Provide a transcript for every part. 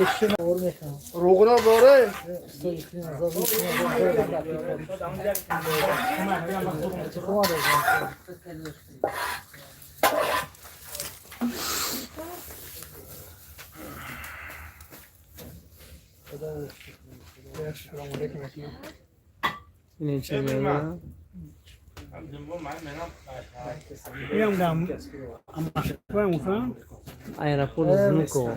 Руғна доре? این چی میگه؟ Аэропорт Внуково.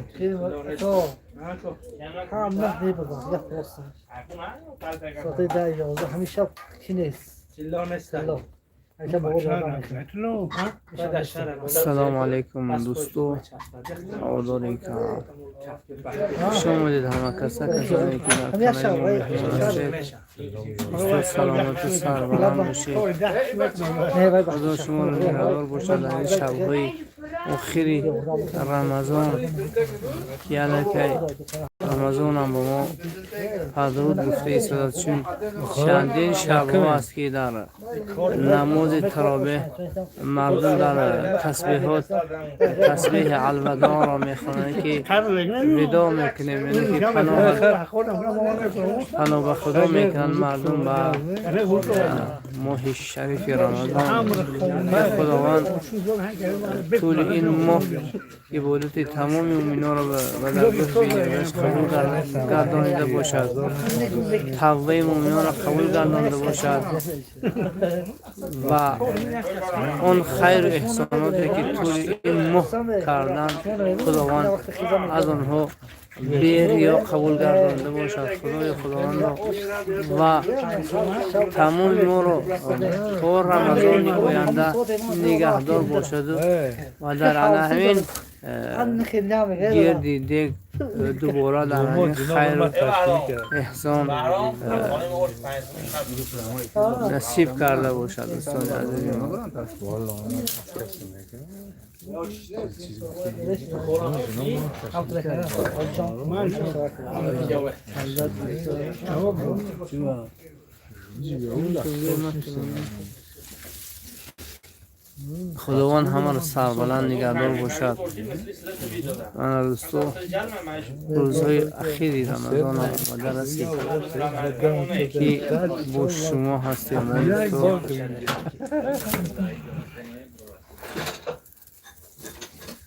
Ассалому алайкум, дӯсто, ҳаводоре канал. Хуш омадед ҳама каса, касоне ки дар канали мо меҳмон ҳастед. Дӯсто, саломату сарбаланд бошед. Худо шуморо нигаҳдор бошад дар ин шабҳои охири Рамазон, ки аллакай Рамазонам ба мо падруд гуфта истодааст, чун чандин шабҳо аст, ки дар намози таровеҳ мардум дар тасбеҳот тасбеҳи алвадоъро мехонанд, ки видоъ мекунем, яъне ки паноҳ ба Худо мекунанд мардум ба моҳи шарифи Рамазон. Худованд тӯли ин моҳ ибодати тамоми мӯминонро ба даргоҳи бениҳояш қабул гардонида бошад, тавбаи мӯминонро қабул гардонида бошад ва он хайру эҳсоноте, ки тӯли ин моҳ карданд, Худованд аз онҳо бериё қабул гардонида бошад. Худои Худовандо, ва тамоми моро то Рамазони оянда нигаҳдор бошаду ва дар ана ҳамин гирди дег дубора дар ҳамин хайру эҳсон насиб карда бошад. Дӯстони азизи мо, Худованд ҳамаро сарбаланд нигаҳдор бошад. Ана, дӯсто, рӯзҳои ахири Рамазон омада расид, ки бо шумо ҳастем, дӯсто,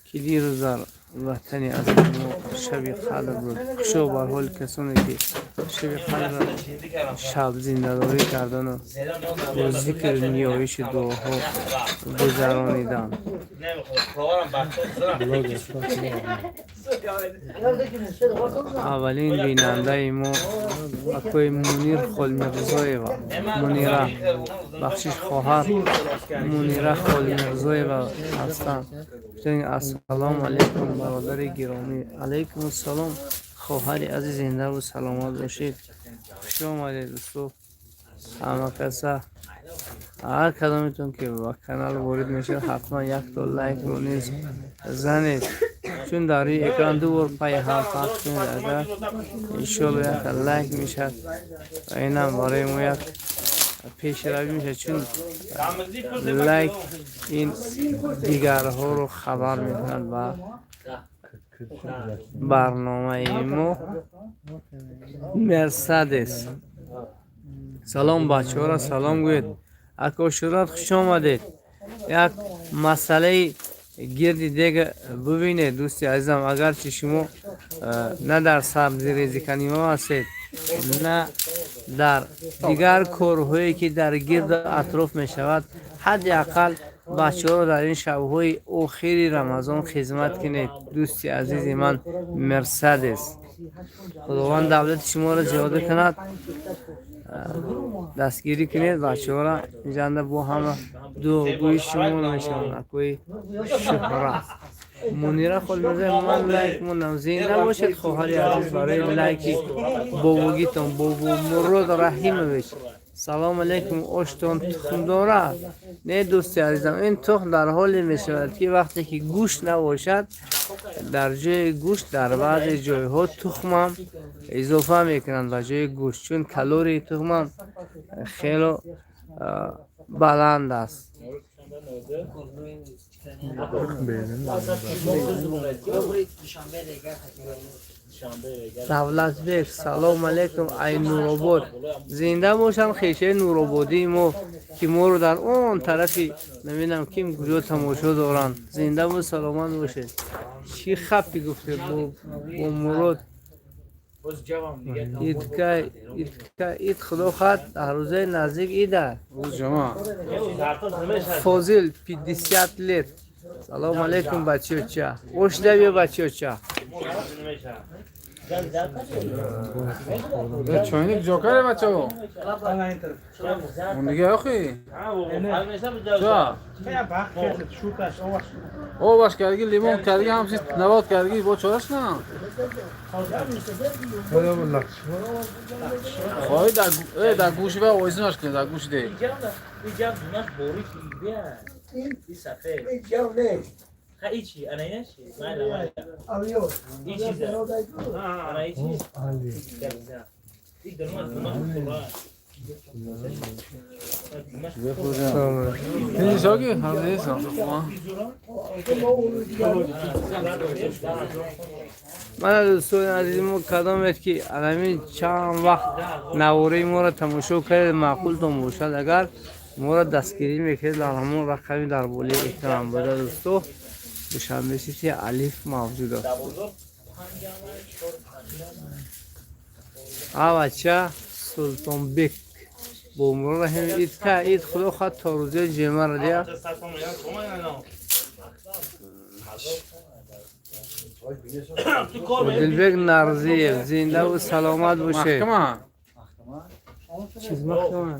ки дирӯз дар ватани азизи мо Шаби Қадр буд. Хушо бар ҳоли касоне, ки Шаби Қадрро шаб зиндадорӣ кардану бо зикру ниёишу дуоҳо гузарониданд. Аввалин бинандаи мо акои Мунир Холмирзоева, Мунира, бахшиш, хоҳар Мунира Холмирзоева ҳастанд. Ассалому алайкум, бародари гиромӣ. Алайкум ассалом, хоҳари азиз, зиндаву саломат бошед. Хуш омадед, дӯсто. Ҳама каса, ҳар кадометон ки ба канал ворид мешавад, ҳатман якто лайкро низ занед, чун дар рӯи экран ду бор пайи ҳам пахш кунед агар, иншоалло, як лайк мешавад ва инам барои мо як пешравӣ мешавад, чун лайк ин дигарҳоро хабар мекунад ба барномаи мо. Мерседес, салом, бачаҳоро салом гӯед. Ако Шӯҳрат, хуш омадед. Як масъалаи гирди дега бубинед, дӯсти азизам. Агарчи шумо на дар сабзирезиканиҳо ҳастед, на дар дигар корҳое, ки дар гирду атроф мешавад, ҳадди ақал бачаҳоро дар ин шабҳои охири Рамазон хизмат кунед. Дӯсти азизи ман Мерседес, Худованд давлати шуморо зиёда кунад. Дастгирӣ кунед бачаҳоро. Инҷанда бо ҳама дуогӯи шумо мешаванд. Акои Шуҳрат, Мунира Холмирзоев, ман лайк мондам. Зинда бошед, хоҳари азиз, барои лайки бобогитон. Бобо Мурод Раҳимович, салому алайкум. Оштон тухм дорад? Не, дӯсти азизам, ин тухм дар ҳоле мешавад, ки вақте ки гӯшт набошад, дар ҷои гӯшт дар баъзе ҷойҳо тухмам изофа мекунанд ба ҷои гӯшт, чун калории тухмам хело баланд аст. Давлатбек, салом алейкум, ай Нуробод. Зинда бошанд хешаи нурободии мо, ки моро дар он тарафи намедонам ким куҷо тамошо доранд. Зиндаву саломат бошед. Чӣ хапи гуфте бо Мурод? Идка, идка, ид, худо хоҳад, дар рӯзаи наздик ида. Фозил, 50 лет. Салом алейкум, бачиёча. Ошда биё, бачиёча. Чойник ҷокаре, бачао. Он дига охи. Ча? Обаш карги, лимон карги, ҳамчи навот карги, бо чораш на. Хоҳи дар дар гӯши ва оизинаш кунед, дар гӯши де. Мана, дӯстони азизи мо, кадомед ки аламин чанд вақт навораи моро тамошо кардед, маъқултон бошад, агар моро дастгирӣ мекунед, дар ҳамон рақами дар болои экран буда, дӯсто, Душанбе Сити Алиф мавҷуд аст. Авача Султонбек бо Мурод Раҳим, ид ка ид, худо хоҳад, то рӯзаи ҷумъаро дия. Дилбек Нарзиев, зиндаву саломат бошед. Чиз маҳкама.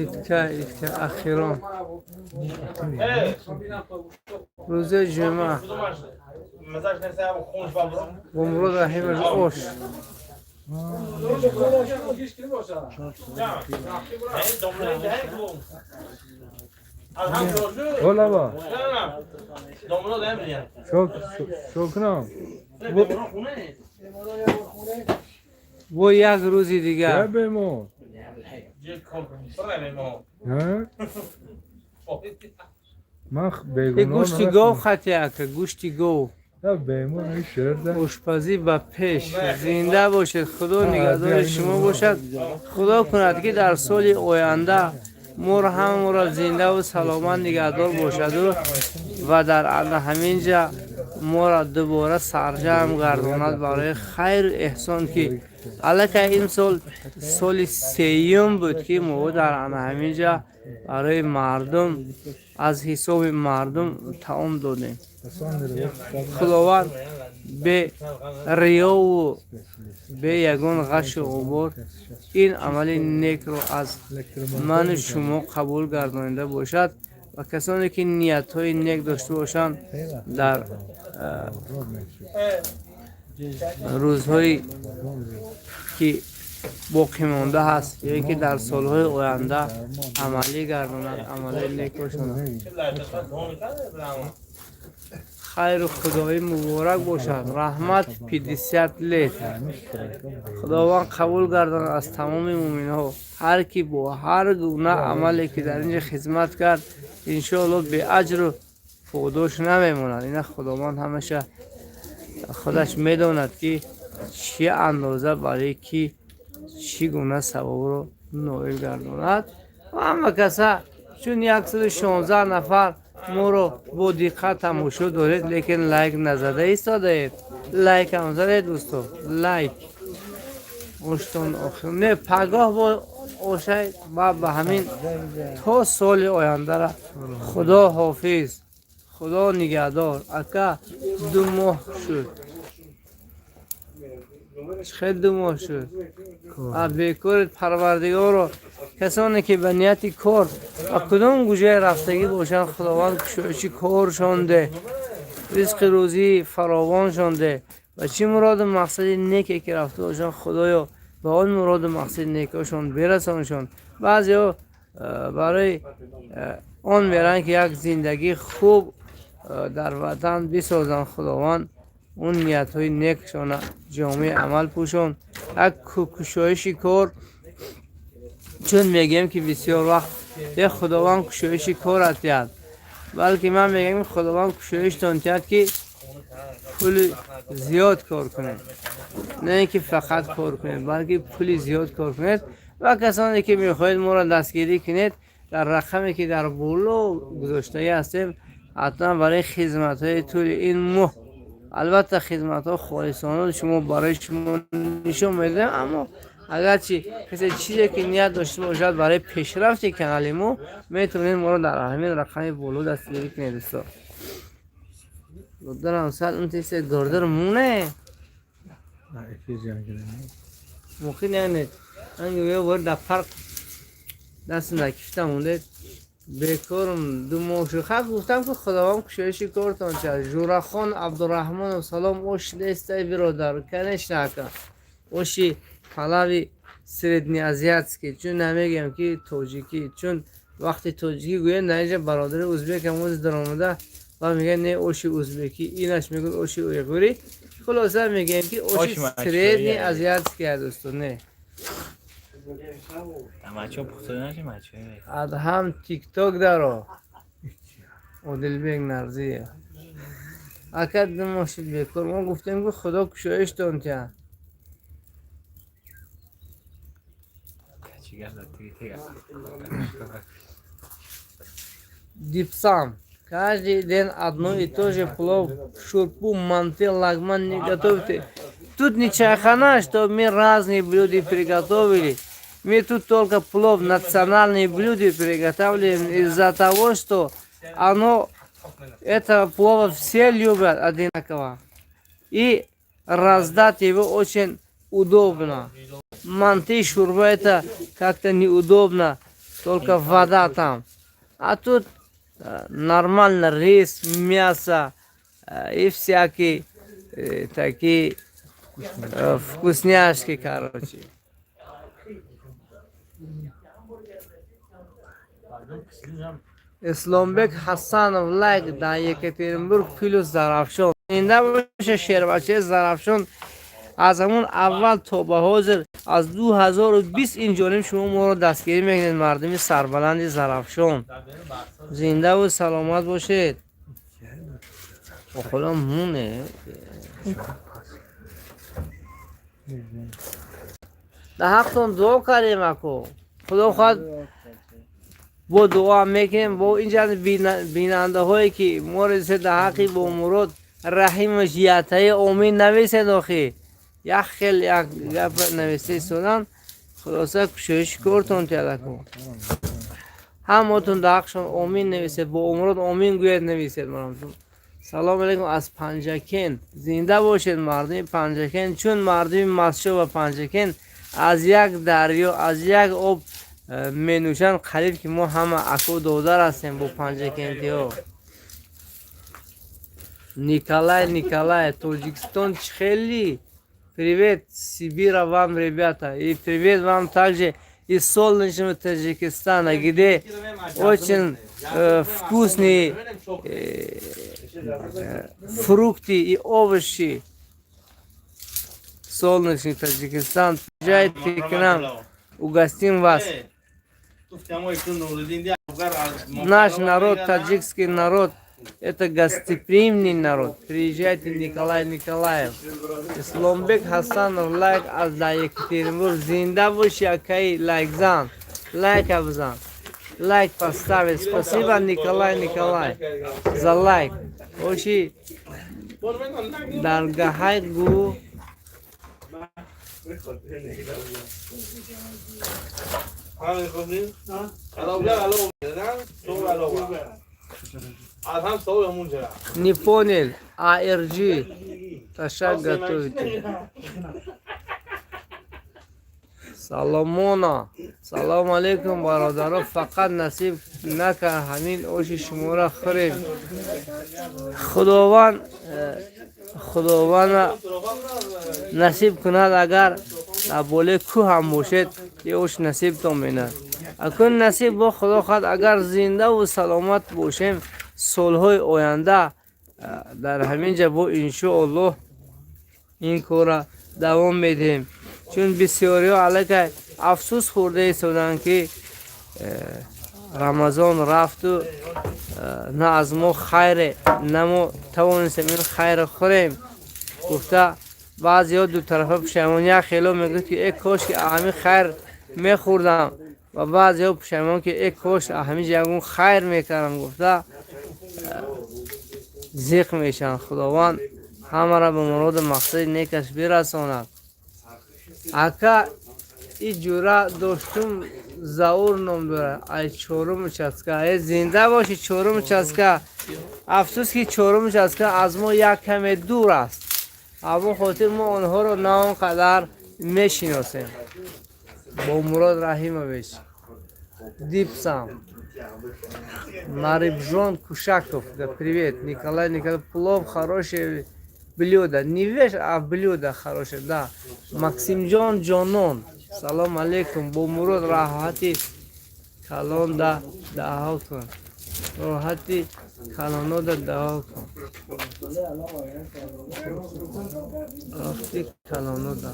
Идка, идка, ахирон. Рӯзаи ҷумъа. Бо Мурод Раҳимов ош. Бо як рӯзи дигар. Гӯшти гов хати ака, гӯшти гов. Ошпазӣ ба пеш. Зинда бошед, худо нигаҳдори шумо бошад. Худо кунад, ки дар соли оянда моро ҳамаро зиндаву саломат нигаҳдор бошаду ва дар ҳамин ҷа моро дубора сарҷамъ гардонад барои хайру эҳсон, ки аллакай ин сол соли сеюм буд, ки мо дар ҳамин ҷа барои мардум аз ҳисоби мардум таом додем. Худованд бе риёву бе ягон ғашу ғубор ин амали некро аз ману шумо қабул гардонида бошад ва касоне ки ниятҳои нек дошта бошанд, дар рӯзҳое ки боқӣ монда ҳаст ё ин ки дар солҳои оянда амалӣ гардонад амалҳои нек бошанд. Хайру худоӣ муборак бошад. Раҳмат, 50 лет. Худованд қабул гардонад аз тамоми мӯминҳо. Ҳар ки бо ҳар гуна амале ки дар инҷа хизмат кард, иншоалло беаҷру подош намемонад. Ина Худованд ҳамаша худаш медонад, ки чӣ андоза барои ки чӣ гуна савобро ноил гардонад. Ва ҳама каса, чун 116 нафар моро бо диққат тамошо доред, лекин лайк назада истодаед. Лайкам задед, дӯсто, лайк. Оштон охир не, пагоҳ бо ошай ва ба ҳамин то соли ояндара. Худо ҳофиз, худо нигаҳдор. Ака, 2 моҳ шуд. Хел 2 моҳ шуд. Бекоред, Парвардигоро, касоне ки ба нияти кор ба кудом гӯшае рафтагӣ бошанд, Худованд кушоиши коршон де, ризқи рӯзии фаровоншон де ва чӣ муроду мақсади неке ки рафта бошанд, Худоё, ба он муроду мақсади некошон бирасоншон. Баъзеҳо барои он мераванд, ки як зиндагии хуб дар ватан бисозанд. Худованд он ниятҳои некшона ҷомеи амал пӯшон. Як кушоиши кор, чун мегӯем, ки бисёр вақт Е, Худованд кушоиши корат диҳад, балки ман мегӯям, Худованд кушоиштон диҳад, ки пули зиёд кор кунед, на ин ки фақат кор кунед, балки пули зиёд кор кунед. Ва касоне ки мехоҳед моро дастгирӣ кунед, дар рақаме ки дар боло гузоштагӣ ҳастем, ҳатман барои хизматҳои тӯли ин моҳ. Албатта, хизматҳо холисона шумо барои шумо нишон медиҳем, аммо агарчи касе чизе ки ният дошта бошад барои пешрафти канали мо, метавонед моро дар ҳамин рақами боло дастгирӣ кунед. Дӯсто, додарам, сад унтисе гордир муне мумкин, яъне анги дар парк даст накифта мондед. Бекорум, 2 моҳ шуд. Ха, гуфтам, ки Худованд кушоиши кортон чад. Журахон Абдураҳмонов, салом, ош нестай, биродар? Конечно, ака, оши палави среднеазиатский, чун намегӯям, ки тоҷикӣ, чун вақти тоҷикӣ гӯянд, дар инҷа бародари узбекам ози даромада ва мегӯяд, не, оши узбекӣ, инаш мегӯяд оши уйғурӣ. Хулоса, мегӯем, ки оши среднеазиатский, дӯстон, не. Мачо пухта наши мачо. Адҳам, Тикток даро. Одилбек Нарзиев, ака, 2 моҳ шуд бекор. Мо гуфтем, ки Худо кушоиштон тиҳад. Чӣ гап зад тиги тига. Дипсам. Каждый день одно и то же: плов, шурпу, манты, лагман не готовите. Тут не чайхана, чтобы мы разные блюда приготовили. Мы тут только плов, национальные блюда приготавливаем из-за того, что оно, это плова все любят одинаково. И раздать его очень удобно. Манты, шурба — это как-то неудобно, только вода там. А тут нормально рис, мясо и всякие такие вкусняшки, короче. Исломбек Ҳасанов, лайк дар Екатеринбург плюс Зарафшон. Зинда боша шербачаи Зарафшон. Аз ҳамон аввал то ба ҳозир, аз 2020 ин ҷониб шумо моро дастгирӣ мекунед, мардуми сарбаланди Зарафшон. Зиндаву саломат бошед. Худо муне. Дар ҳақтон дуо кардем, ако. Худо хоҳад, бо дуо мекунем. Бо инҷа бинандаҳое ки моро дар ҳаққи бо Мурод Раҳимаш ятаи омин нависед, охи як хел як гап нависта истодан. Хулоса, кушоиши кортон тиадаку. Ҳаматон дар ҳақшон омин нависед, бо Умрод омин гӯяд, нависед. Марамтон салом алейкум аз Панҷакент. Зинда бошед, мардуми Панҷакент, чун мардуми Мастчо ва Панҷакент аз як дарё, аз як об менӯшанд. Қариб ки мо ҳама аку додар ҳастем бо панҷакентиҳо. Николай, Николай, Тоҷикистон чихели? Привет Сибира вам, ребята, и привет вам также из солнечного Таджикистана, где очень вкусные фрукты и овощи. Солнечный Таджикистан, приезжайте к нам, угостим вас. Наш народ, таджикский народ, это гостеприимный народ. Приезжайте, Николай Николаев. Исломбек Хасанов, лайк аз Екатеринбург. Зинда боши, акаи лайкзан. Лайк абзан. Лайк поставить. Спасибо, Николай Николай, за лайк. Оши даргаҳай гу. همین علاوه صبح علاوه از هم صبح همون چرا. Не понял. АРГ. Ташак готовите. Соломона. Салом алейкум, бародаро. Фақат насиб накард ҳамин оши шуморо хӯрем. Худованд Худованд насиб кунад, агар дар болои кӯҳ ҳам бошед, е ош насибтон менад. Акун насиб бо Худо хоҳад, агар зиндаву саломат бошем, солҳои оянда дар ҳамин ҷа бо иншоаллоҳ ин корра давом медиҳем, чун бисёриҳо аллакай афсӯс хӯрда истоданд, ки Рамазон рафту на аз мо хайре, на мо тавонистем ин хайра хӯрем гуфта, баъзеҳо дутарафа пушаймон. Як хело мегӯяд, ки э кош ки ҳамин хайр мехӯрдам, ва баъзеҳо пушаймон, ки э кош ҳамин ягон хайр мекардам гуфта, зиқ мешаванд. Худованд ҳамаро ба муроду мақсади некаш бирасонад. Ака, и ҷура доштум, Заур ном дорад, ай чорум участка. Э, зинда бошӣ, чорум участка. Афсӯс, ки чорум участка аз мо як каме дур аст, ҳамон хотир мо онҳоро на он қадар мешиносем. Бомурод Раҳимович Дипсам, Нарибжон Кушаков, да, привет. Николай, Николай, плов хорошее блюдо. Не вещь, а блюдо хорошее, да. Максимҷон Ҷонон, салом алейкум. Бомурод, раҳати калон да даҳо кун, роҳати калонода даҳо кун, роҳати калонода.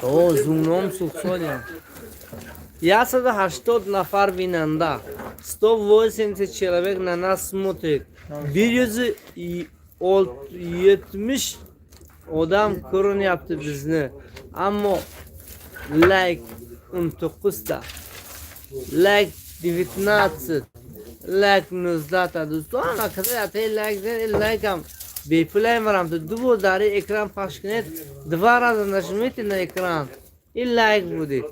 О, зуном сухсолям. 180 нафар бинанда, 180 человек на нас смотрит, 170 odam ko'rinyapti bizni, ammo layk 19 ta, layk 19, layk 19 та. Дӯстон, акадай лайк, лайкам бепулай марам. Ду бор дар экран пахш кунед, два раза нажмите на экран, и лайк будет.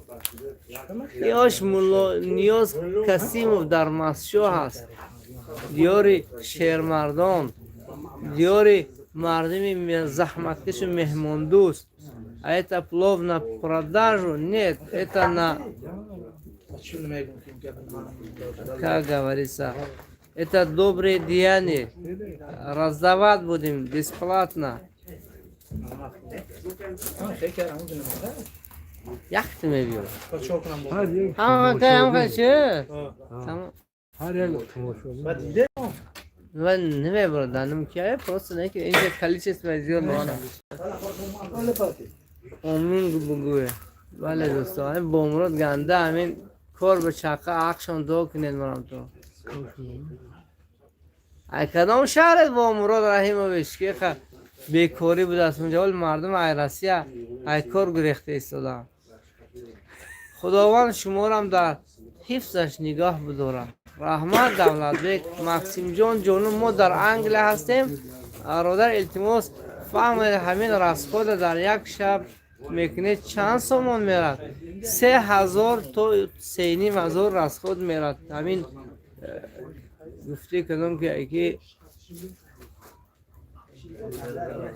Ёш Мулло Ниёз Касимов дар Масшо ҳаст, диёри шермардон, диёри мардуми заҳматкашу меҳмондӯст. А это плов на продажу? Нет, это на, как говорится, это добрые деяния, раздавать будем бесплатно. Яхт мебиёр. Ҳар як тамошо. Ва намебарад, данам ки просто не ки инҷа количество зиёд мешавад. Омин бугӯе. Бале, дӯстон, ҳамин Бомурод ганда, ҳамин кор ба чақа ақшон дуо кунед марам то. Ай кадом шаҳрет, Бомурод Раҳимович, ки бекорӣ будааст унҷа, вале мардум ай Россия ай кор гурехта истодаанд. Худованд шуморам дар ҳифзаш нигоҳ бидорад. Раҳмат, Давлатбек, Максимҷон ҷонум, мо дар Англия ҳастем. Бародар, илтимос, фаҳмед, ҳамин расход а дар як шаб мекунед, чанд сомон мерад? 3000 то 3500 расход мерад. Ҳамин гуфтӣ кардам, ки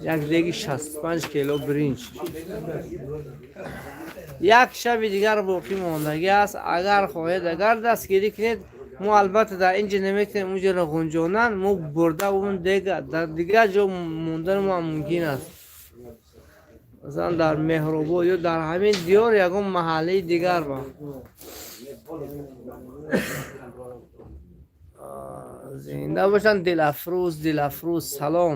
як деги 65 кило биринҷ. Як шаби дигар боқӣ мондагӣ аст. Агар хоҳед, агар дастгирӣ кунед, мо албатта дар инҷа наметавонем унҷаро ғунҷонан, мо бурда он дега дар дигар ҷо мондан мо мумкин аст, масалан, дар Меҳробод ё дар ҳамин диёр ягон маҳаллаи дигар. Ба зинда бошанд. Дилафрӯз, Дилафрӯз, салом,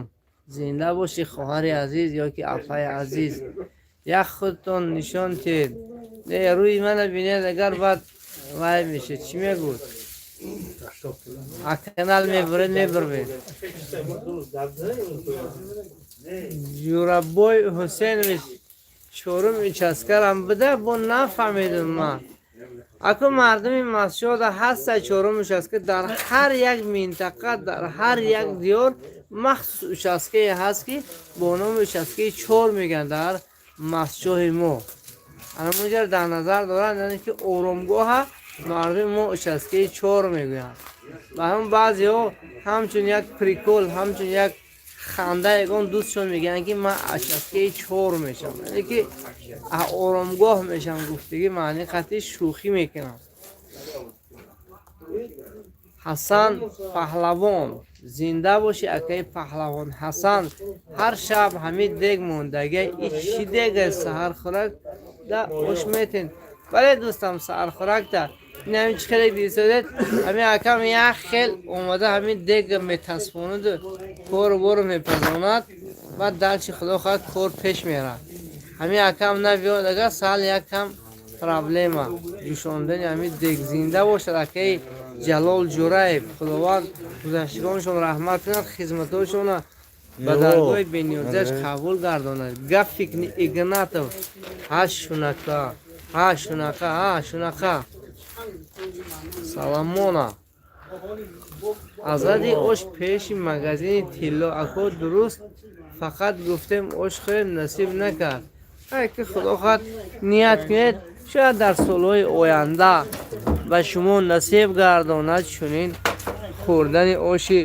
зинда бошӣ, хоҳари азиз ё ки апаи азиз. Як худтон нишон тед. Не, рӯи мана бинед, агар баъд вай мешед, чӣ мегӯд, а канал мебуред, мебурвед. Ҷураббой Ҳусейнович, чорум участкарам буда, бо нафаҳмидум ман. Аку мардуми Масҷода ҳаста чорум участка. Дар ҳар як минтақа, дар ҳар як диёр махсус участкае ҳаст, ки бо номи участкаи чор мегӯянд. Дар Масҷоҳи мо анамунҷаро дар назар доранд, яъне ки оромгоҳа мардуми мо участкаи чор мегӯянд. Ва ҳам баъзеҳо ҳамчун як прикол, ҳамчун як ханда ягон дӯстшон мегӯянд, ки ман участкаи чор мешавам, яъне ки оромгоҳ мешавам гуфтагӣ, маъни қатъи шӯхӣ мекунам. Ҳасан Паҳлавон, зинда бошӣ, акаи Паҳлавон Ҳасан. Ҳар шаб ҳамин дег мондагия, и чӣ дег аст? Саҳархӯрак да ош метен? Бале, дӯстам, саҳархӯракта ин ҳамин чӣ хеле дисодед, ҳамин акам як хел омада, ҳамин дега метасфонаду кору бору мепазонад. Баъд дальше худо хоҳад кор пеш мерад. Ҳамин акам набиёд, агар сал якам проблема ҷӯшондани ҳамин дег. Зинда бошад акаи Ҷалол Ҷураев, Худованд гузаштагонашон раҳмат кунад, хизматҳошонро ба даргоҳи бениёзиаш қабул гардонад. Гафик Игнатов, ҳа шунака, ҳа шунака, ҳа шунака. Саломона азади ош пеши магазини тилло ако дуруст, фақат гуфтем ош хӯрем, насиб накард. Ки худо хоҳад ният кунед, шояд дар солҳои оянда ба шумо насиб гардонад чунин хӯрдани оши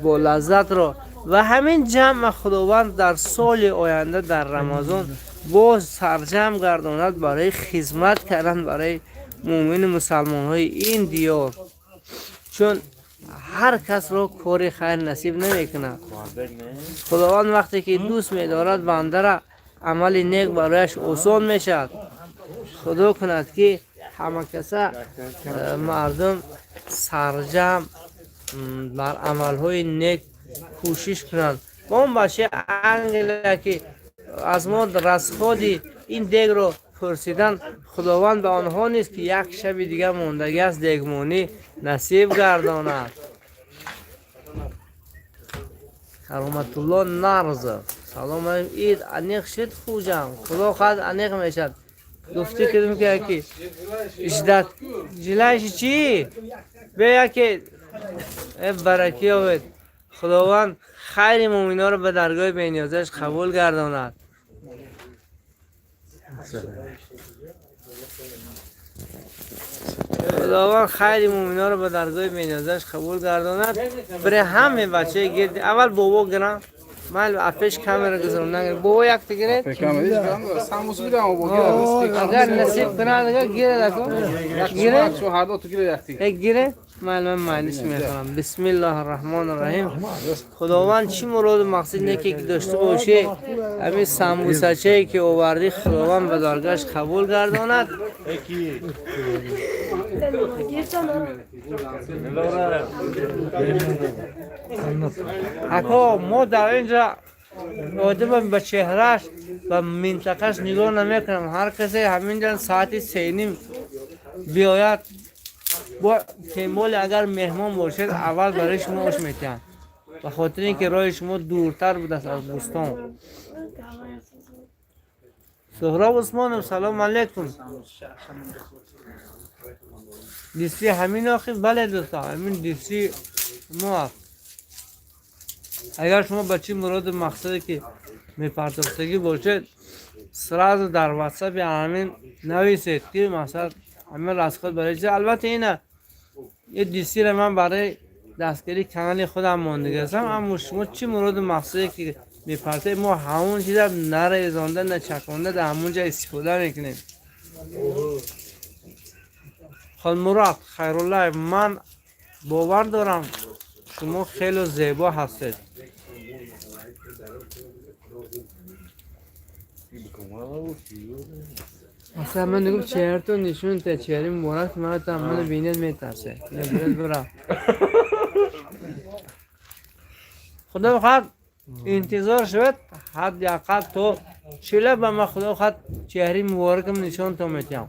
болаззатро. Ва ҳамин ҷамъа Худованд дар соли оянда дар Рамазон боз сарҷамъ гардонад барои хизмат кардан барои муъмину мусалмонҳои ин диёр, чун ҳар касро кори хайр насиб намекунад. Худованд вақте ки дӯст медорад бандара, амали нек барояш осон мешавад. Худо кунад, ки ҳама каса мардум сарҷамъ бар амалҳои нек кӯшиш кунанд. Ва он бачаи Англия, ки аз мо расходи ин дегро пурсидан, Худованд ба онҳо низ, ки як шаби дига мондагӣ аст, дегмонӣ насиб гардонад. Кароматулло Нарзов, салом алейкум. Ид аниқ шид, Хуҷам? Худо хоҳад, аниқ мешавад. Гуфтӣ кардем, ки яки ждать жилаиши чӣ бе яке баракӣ ёбед. Худованд хайри муъминонро ба даргоҳи бениёзаш қабул гардонад. Худованд хайри муъминонро ба даргоҳи бениёзаш қабул гардонад. Бире ҳаме бачаи гирди аввал бобо гирам. Ман пеш камера гузорам, нагир. Бобо, якта гиред. Агар насиб кунад, агар гиред, ако гиред, гиред. Ман маълиш мехонам. Бисмиллаҳи рраҳмони рраҳим. Худованд чӣ муроду мақсад неке ки дошта бошӣ, ҳамин самбусачае ки овардӣ, Худованд ба даргоҳаш қабул гардонад. Ако, мо дар инҷа одама ба чеҳраш ба минтақаш нигоҳ намекунам. Ҳар касе ҳаминҷа соати 3:30 биёяд, бо темболи агар меҳмон бошед, аввал барои шумо ош метиҳанд, ба хотири ин ки роҳи шумо дуртар будааст аз бӯстон. Суҳроб Усмонов, салому алайкум. Диси ҳамин охи? Бале, дӯстон, ҳамин диси мо аст. Агар шумо ба чӣ муроду мақсаде ки мепартофтагӣ бошед, сразу дар ватсапи ҳамин нависед, ки мақсад ҳамин расход барои чи. Албатта, ина е дисира ман барои дастгирии канали худам мондагиастам, аммо шумо чӣ муроду мақсаде ки мепартед, мо ҳамон чиза нарезонда, начаконда дар ҳамон ҷа истифода мекунем. Холмурод Хайруллаев, ман бовар дорам, шумо хело зебо ҳастед. Аслан ман мегум, чеҳратон нишон та, чеҳраи муборак маратам, ману бинед, метарсе. Набирад бира. Худо хоҳад, интизор шавед, ҳадди ақал то чила ба ман худо хоҳад чеҳраи муборакам нишонтон метиҳам.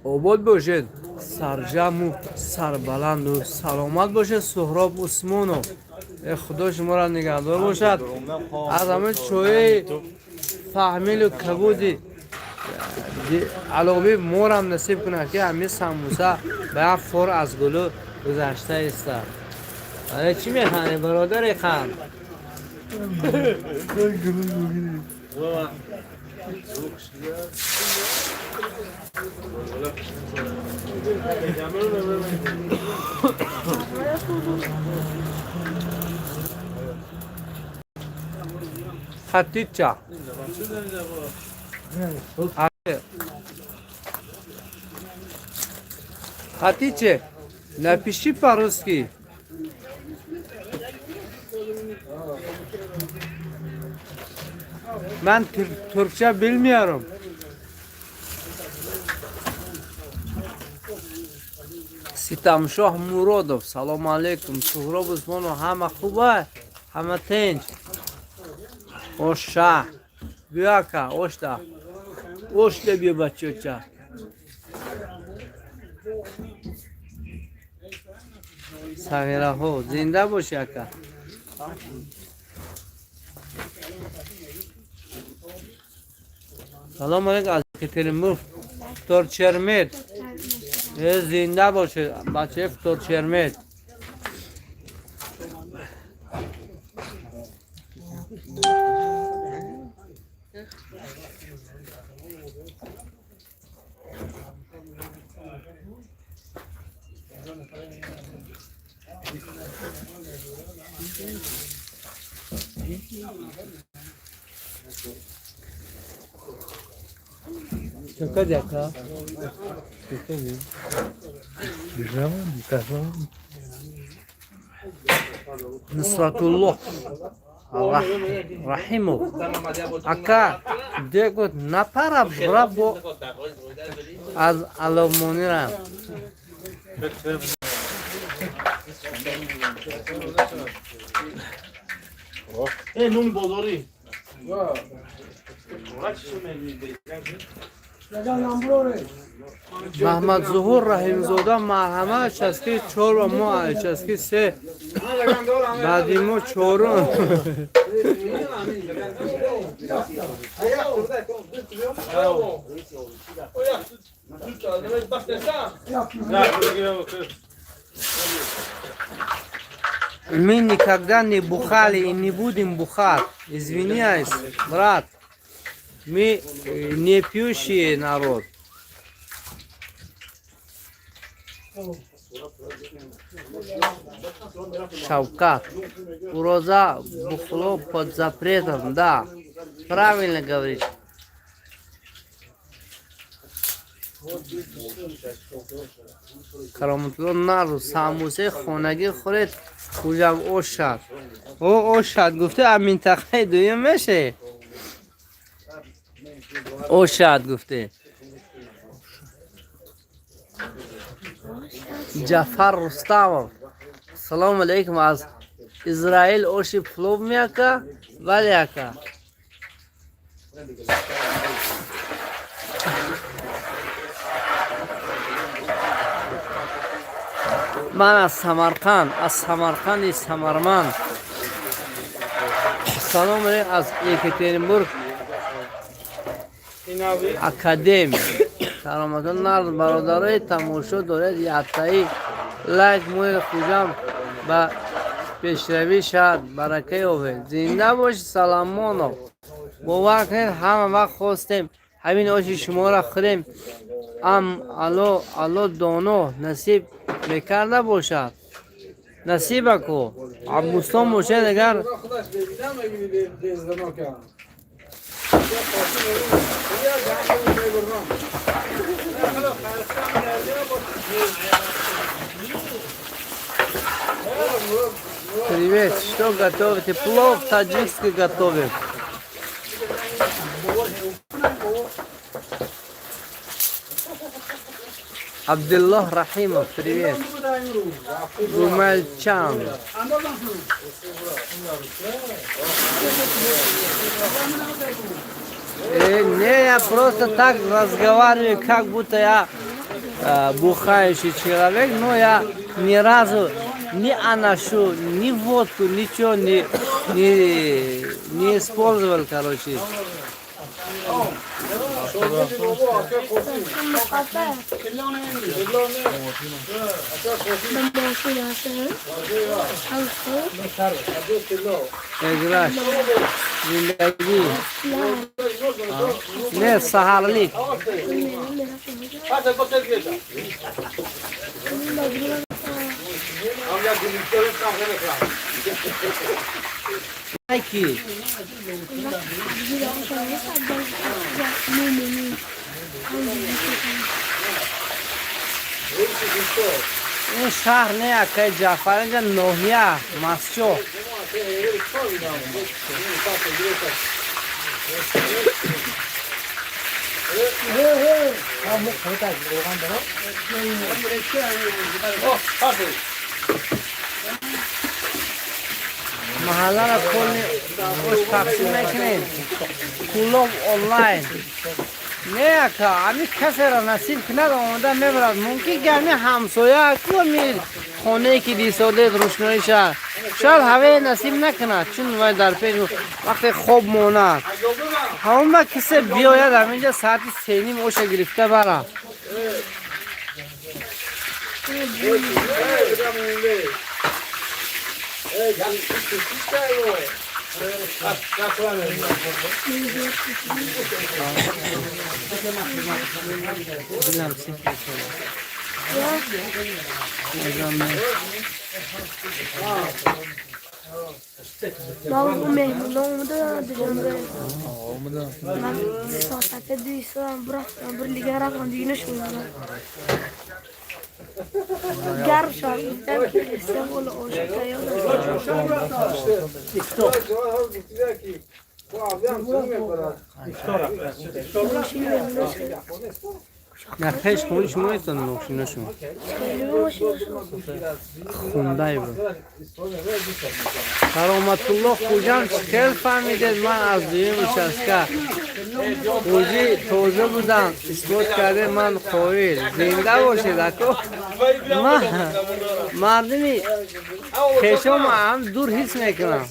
Обод бошед, сарҷаму сарбаланду саломат бошед. Суҳроб Усмонов, худо шуморо нигаҳдор бошад. Аз ҳамин чояи фаҳмилу кабуди алови морам насиб кунад, ки ҳамин самбуса ба як фор аз гулу гузашта истад. Але чӣ механӣ, бародари қанд? Хатича. Хатиче, напиши по-русски. Ben Türkçe bilmiyorum. Ситамшоҳ Муродов, салому алейкум. Суҳроб Усмонов, ҳама хуба, ҳама тинч. Оша биё, ака, ошта, ошта биё, бачоча. Сағираҳо, зинда боши, ака. Салом алейкум аз Екатеринбург, Вторчермет. Зинда бошед, бачаи Вторчермет. Чакад, яка. Нусратулло Раҳимов, ака, дегот напара бо аз аловмонира. Нуни бозорӣ. Маҳмадзуҳур Раҳимзода, марҳама, часки чор ва мо часки се, баъди мо чорум. Мы никогда не бухали и не будем бухать. Извиняюсь, брат. Мы не пьющие народ. Шавкат. Уроза бухло под запретом, да. Правильно говоришь. Кароматулло Нару, самбусаи хонагӣ хӯред, куҷам ошад. О, ошад гуфте, а минтақаи дуюм меше? Ошад гуфте. Ҷафар Рустамов. Салому алейкум аз Израил, оши плов меака? Бале, ака. Ман аз Самарқанд, аз Самарқанди Самарманд. Салом алейкум аз Екатеринбург. Академия. Саломатон нард, бародарои тамошо доред, яктаи лайк мои, Хуҷам ба пешравӣ шавад, барака ёбед. Зинда боши, Саламонов. Бовар кунед, ҳама вақт хостем ҳамин оши шуморо хӯрем. Ам ало ало доно насиб мекарда бошад. Насиба ку. Аббустон бошад агар. Худаш бебида мебини безданока. Привет, что готовите? Плов таджикский готовим. Абдуллах Рахимов, привет. Гумальчан. Не, я просто так разговариваю, как будто я бухающий человек, но я ни разу ни анашу, ни водку, ничего не использовал, короче. مقطع Играш. Зиндагӣ. Не, саҳарлик. Ки? Ин шаҳр не, акаи Ҷафар, инҷа ноҳия Масчо. Маҳалларо кулли ош тақсим мекунем. Кулоб онлайн. Не ака, ами касеро насиб кунад, омода мебарад. Мумкин ки ами ҳамсоя ку ами хонае ки дисодед рӯшноиша. Шояд ҳаве насиб накунад, чун вай дар пеш вақте хоб монад. Ҳамон кисе биёяд ҳаминҷа саати 3:30 оша гирифта барад. Дилам сих мешавад. Ман меҳмонҳо омада Душанбе. Ман соате 2 соат рафтам, бир лига рафтам, дига нашудам. Гарм шуд, гуфтам ки қисса бола оша тайёр аст. Мошини меҳмонҳо На пеш хони шумо истон мошина шумо. хеле мошина шуд. Хундай буд. Кароматулло Хуҷам, чӣ хел фаҳмидед, ман аз дуюм участка хуҷӣ тоза будам, исбот карде, ман қоил. Зинда бошед, ако. Ман мардими хешом ҳам дур ҳис мекунам.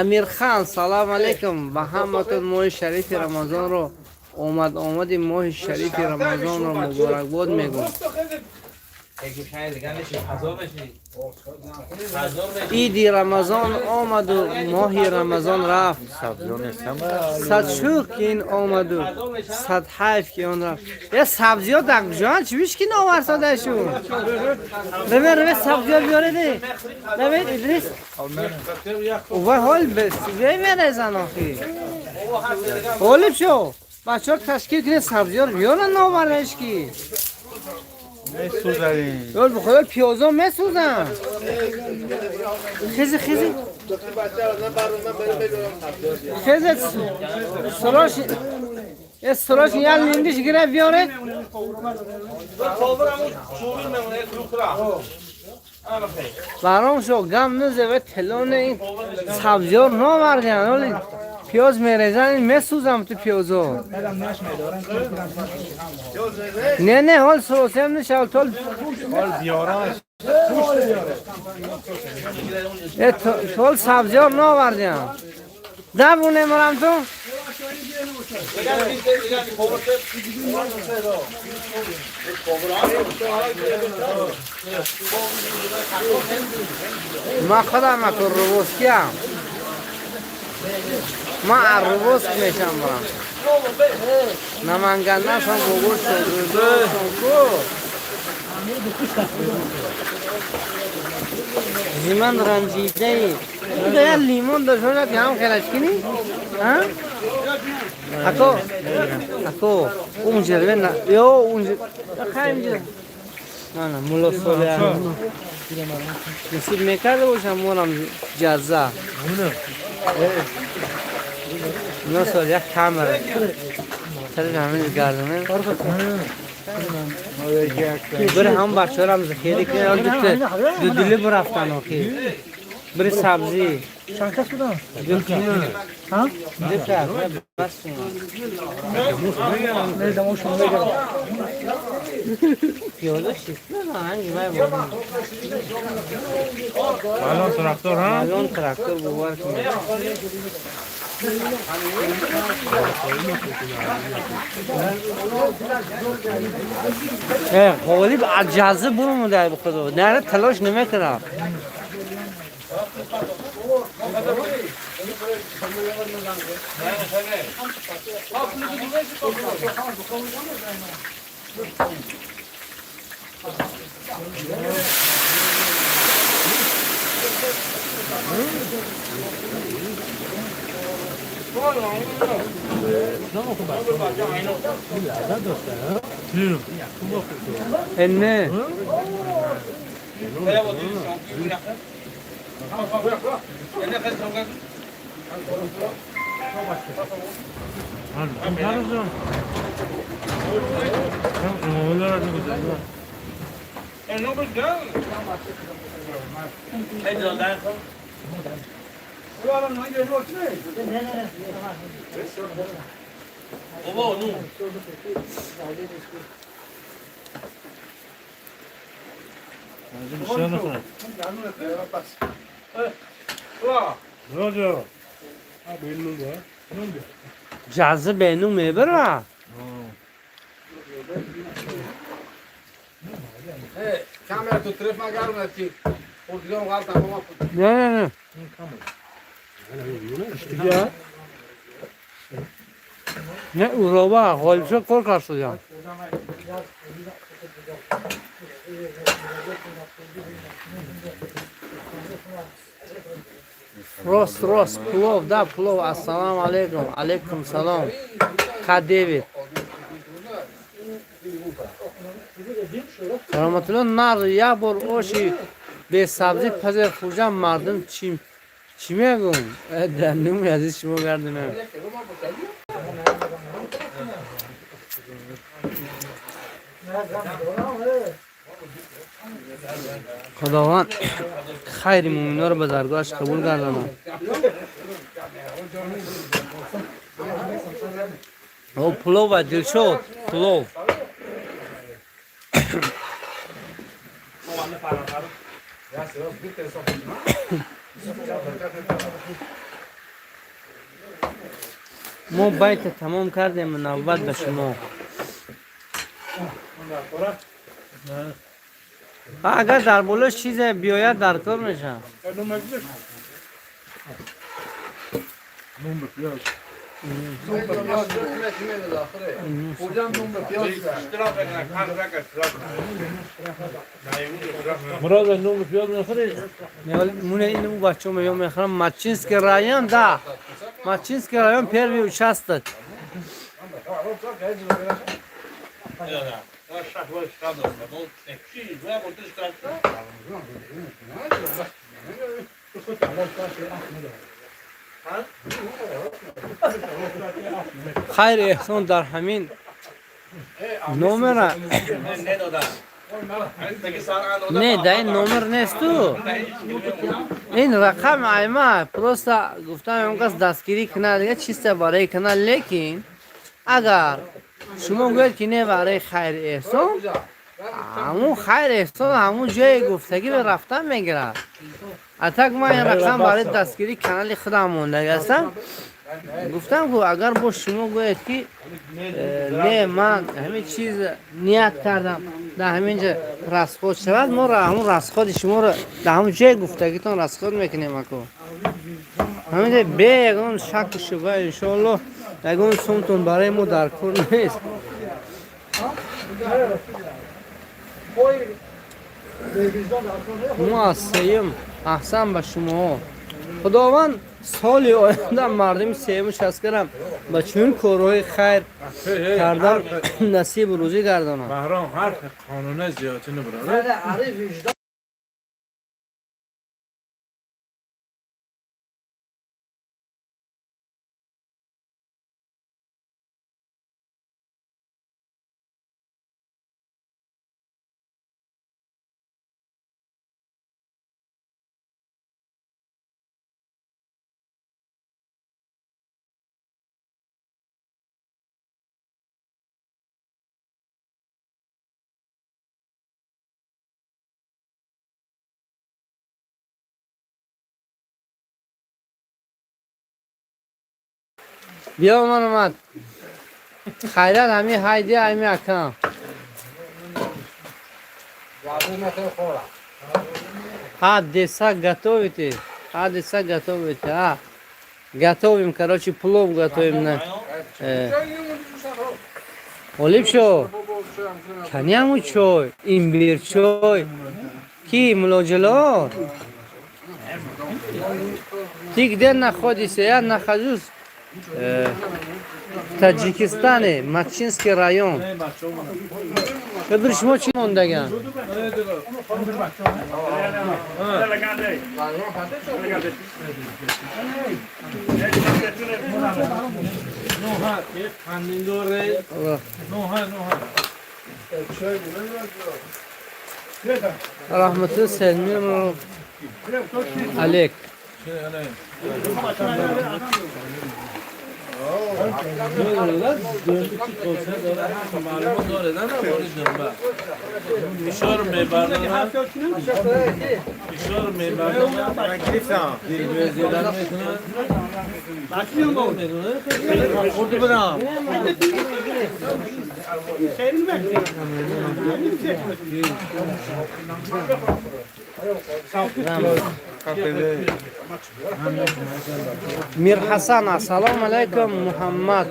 Амирхан, салом алейкум ба ҳаматон. Моҳи шарифи Рамазонро омад, омади моҳи шарифи Рамазонро муборакбод мегӯм. Иди Рамазон омаду моҳи Рамазон рафт. Сад шукр, ки ин омаду, сад ҳайф, ки он рафт. Я сабзиё дар куҷоанд? Чӣ виш ки новарсодашу? Реве, реве, сабзиё биёреде. Реве, Идрис. Увай ҳол мерезан охи. Ғолиб шо. Бачаҳо ташкил кунед, сабзиёро биёран, новареш ки. Ёл бихоёл пиёзо месӯзан. Хези, хези. Хези сроч е сроч як линдиш гира биёре. Баром шо гам нузеве телоне ин сабзиёр новардиан. Оли пиёз мерезан, месӯзам ту пиёзо. Не, не, ҳол сросем нишав тол. Э тол сабзиёр новардиан. Давуне марам ту. Ман худам аку рубоскиам. Ман аз Рубоск мешам барам. Наманганашон бобо шогирдошон ку. Зиман ранҷидаи. Я лимон дошт ки ҳам хелаш кини? А? Ако, ако, унҷа на, ё унҷа, хайм ҷа. На, на, мулло Солеҳ. Насиб мекарда бошам монам ҷазза. Мулло Солеҳ як камера. Тари ҳамин гардане. Бири ҳам бачаҳоро захира кунед, дута дудили бурафтан охи. Бири сабзӣ. Чанд кас буданд? Дута. Ҳа? Дута, бас. Медам, шумо мегирам. Пиёза шист на ранги вай бо. Балон трактор ҳа? Балон трактор, бовар кунед. Э, ғолиб аз ҷазза бурумуда, ба худо. Наре талош намекунам. Не. جزه بینو میبره. کامرا تو طرف ما گرم نتی. خودگان غلط ما. نه نه نه. نه اوروبا غالبشو کار کرد. Рост, рост, плов, да, плов. Ассалому алейкум, алейкум салом. Ка Дэвид. Кароматулло нар як бор оши бесабзӣ пазер хӯҷам, мардум чӣ чӣ мегӯм? Дар нуми азиз шумо гардонам. Худованд хайри муъминҳоро ба даргоҳаш қабул гардонад. О, плова, Дилшод, плов. Мо байта тамом кардем, навбат ба шумо. Агар дар болош чизе биёяд, дар кор мешавад. مراد نون پیاز نخوری؟ Муне ину бачо меём мехӯрам. Мачинский район, да. Мачинский район, первый участок. Хайр эҳсон дар ҳамин номера не, да, ин номер несту, ин рақам айма просто гуфтам, он кас дастгирӣ кунад, дига чиста барои кунад. Лекин агар шумо гӯед, ки не, барои хайр эҳсон, ҳамун хайр эҳсон ҳамун ҷое гуфтагӣ ба рафтан мегирад. А так ман ин рақам барои дастгирии канали худам мондагӣ ҳастам. Гуфтам, ку агар бо шумо гӯед, ки не, ман ҳамин чиз ният кардам, дар ҳамин ҷо расход шавад, мо ҳамун расходи шуморо дар ҳамун ҷое гуфтагитон расход мекунем, ако ҳамин ҷо бе ягон шаку шубҳа, иншоалло, ягон сумтон барои мо дар кор нест. Мо аз сеюм аҳсан ба шумоҳо. Худованд соли оянда мардуми сеюму шасткарам ба чунин корҳои хайр кардан насибу рӯзӣ гардонад. بهرام حرف قانونه زیادی نبرد. Биё, ман омад. Хайрат, ҳами ҳайди ҳами акам. Ҳа, деса готовите? Ҳа, деса готовите? Ҳа, готовим, короче, плов готовим на. Олиб шо. Каняму чой, имбир чой. Ки мулоҷило? Ты где находишься? Я нахожусь. Таджикистане, Мачинский район. Бир шумо чӣ мондаган? Rahmatli Selmin Алек. Мир Ҳасан, ассалому алайкум, Муҳаммад.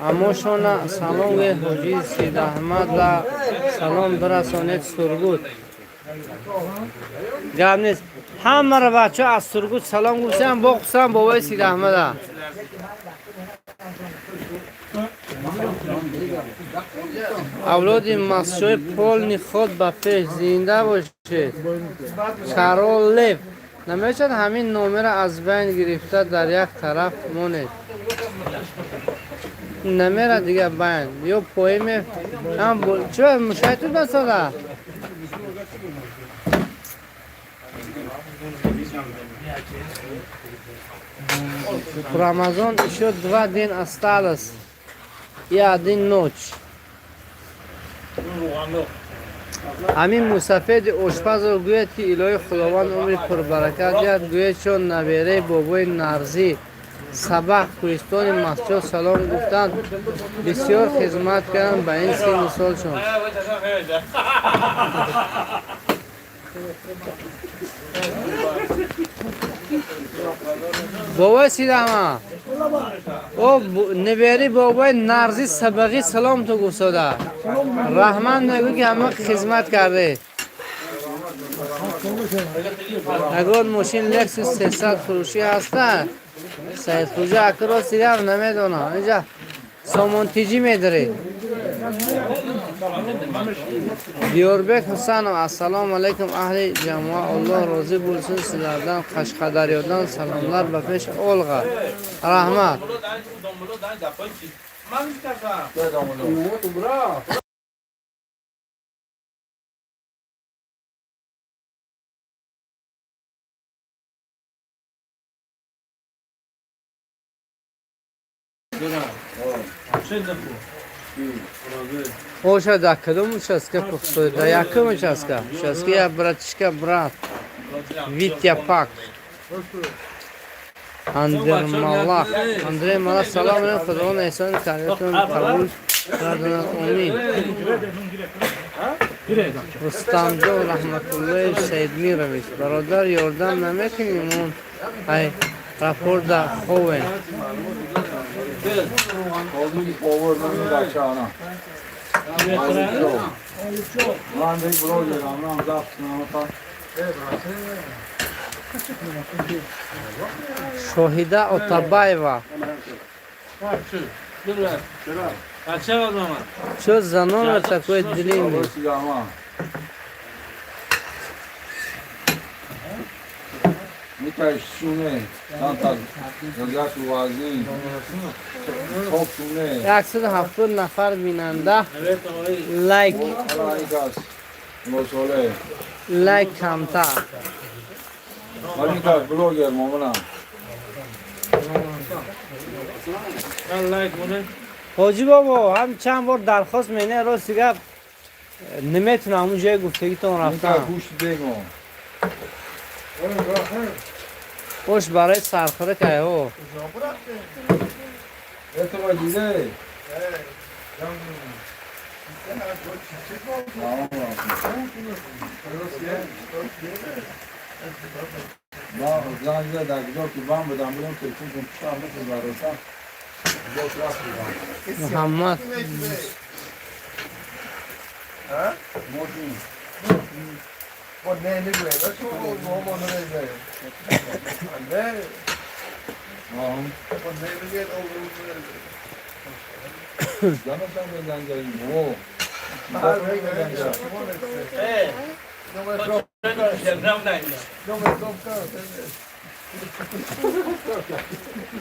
Амошона салом гӯед, ҳоҷи Сидаҳмад ва салом бирасонед Сургут. Гап нест. Ҳамаро бачаҳо аз Сургут салом гуфтам, бо хусам бобои Сидаҳмада. Авлоди масҷои полни ход ба пеш, зинда бошед. Карол Лев. Намешавад ҳамин номеро аз байн гирифта дар як тараф монед. Намера дига байн. Ё поиме ҳам чӣ мушайтуд масала? Рамазон ещё 2 день осталось и 1 ночь. Ҳамин мусафеди ошпазро гӯяд, ки илоҳи Худованд умри пурбаракат диҳад. Гӯяд, чун набераи бобои Нарзӣ Сабах кӯҳистони Масҷод салом гуфтанд, бисёр хизмат карданд ба ин синну солшон. Бобои Сидаҳма, о набераи бобои Нарзӣ Сабағӣ салом ту гуфтода. Раҳмат мегӯ, ки ҳама хизмат карде. Ягон мошин Lexus 300 фурӯшӣ ҳаста? Саид Хуҷа ака, рости гап намедонам. Инҷа сомонтиҷӣ медаред. Диёрбек Ҳусанов, ассалому алайкум, аҳли ҷамоа, Аллоҳ розӣ bo'lsin sizlardan. Qashqadaryodan salomlar ба пеш olg'a. Rahmat. Оша дар кадом участка пухтои? Дар якум участка. Участка я братишка брат. Витя Пак. Андер Малах. Андрей Малах, салом алейкум, Худованд эҳсони кардиятон қабул гардонад. Омин. Рустамҷон Раҳматуллоев Саидмирович, бародар, ёрдам намекунем он ай рапорда ховен. Шоҳида Отабаева. Чё за номер такой длинный? 170 нафар бинанда, лайк лайк камтар. Ҳоҷӣ бобо, ҳам чанд бор дархост мене, рости гап наметунам он ҷои гуфтагитон рафтам. Ош барои сархӯрак айҳо. Муҳаммад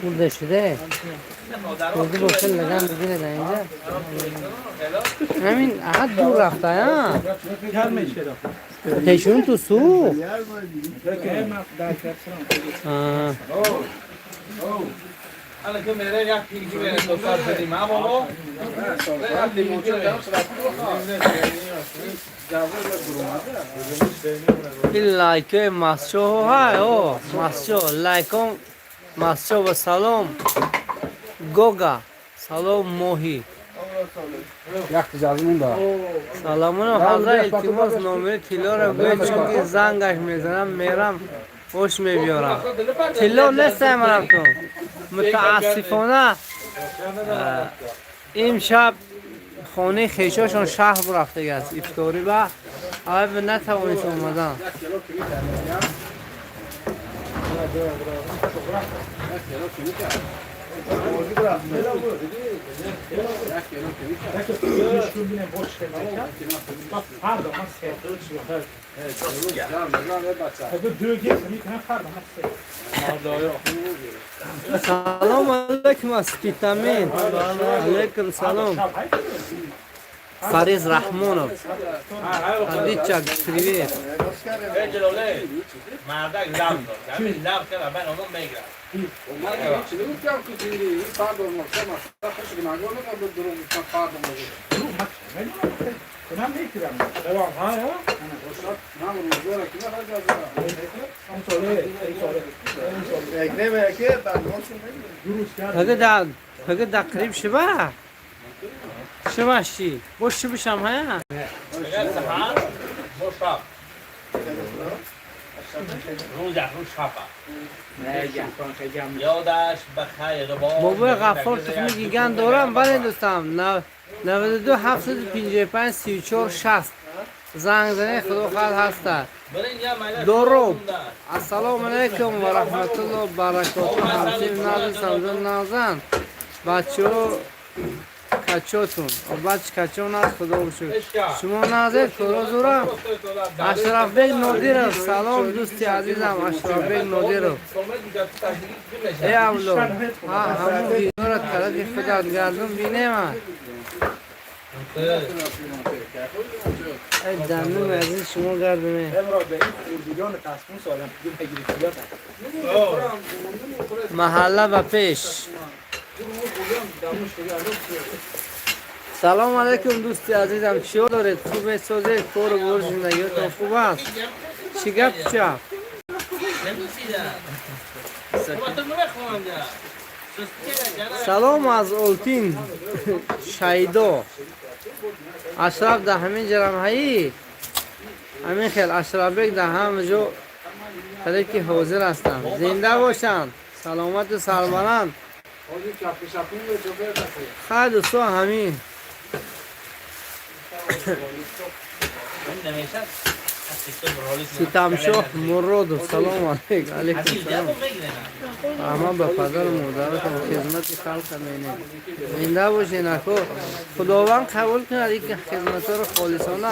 برده شده برده باشه لگن بگیره در اینجا همین عقد دور رفته ها تشون تو سوخت. این لایک مسچو های او مسچو لایکم مسچو و سلام گوگا سلام موهی سلامون حضرت التماس نمره تیلا را گوید چون که زنگش میزنم میرم خوش میبیارم تیلا نیستم رفتم متاسفانه امشب خانه خیشاشون شهر رفته است افطاری با اول نتوانست اومدن. سلام علیکم اسپیتامین. علیکم سلام. Фариз Рахмонов. Хадича, привет. Когда قریب شبه شباشی باش شبشم ها بابای غفار تخمی گیگان دارم ولی دوستم 92 755 34 60 زنگ زنی خدا خواهد هسته. درود. السلام علیکم و رحمت الله و برکاته. همچنین نازن سمجان نازن بچه کچاتون بچه کچون از خدا بشکر شما نازد کارا زورم. اشرف بیگ نادیرов سلام دوستی عزیزم اشرف بیگ نادیرов. ای اولاد همون ویدیو را طرف خودت گردون بینه من ای دندون عزیز شما گردونه. محله و پیش. سلام علیکم دوستی عزیزم چی دارید؟ خوب سازید؟ کار و بار زندگیتون خوب است؟ چی گپ چه؟ سلام از اولتین شایدو اشرف ده همین جرم هایی همین خیل اشرف بیگ ده همه جو خیلی که حاضر هستم. زنده باشند سلامت و سربلند. خیلی دوستا همین ستمشاه مرادов سلام علیکم. علیکم سلام. اما به پدر و مادرتون خدمت خلق مینه. زنده باشین اکو خداوند قبول کند این خدمت رو خالصانه.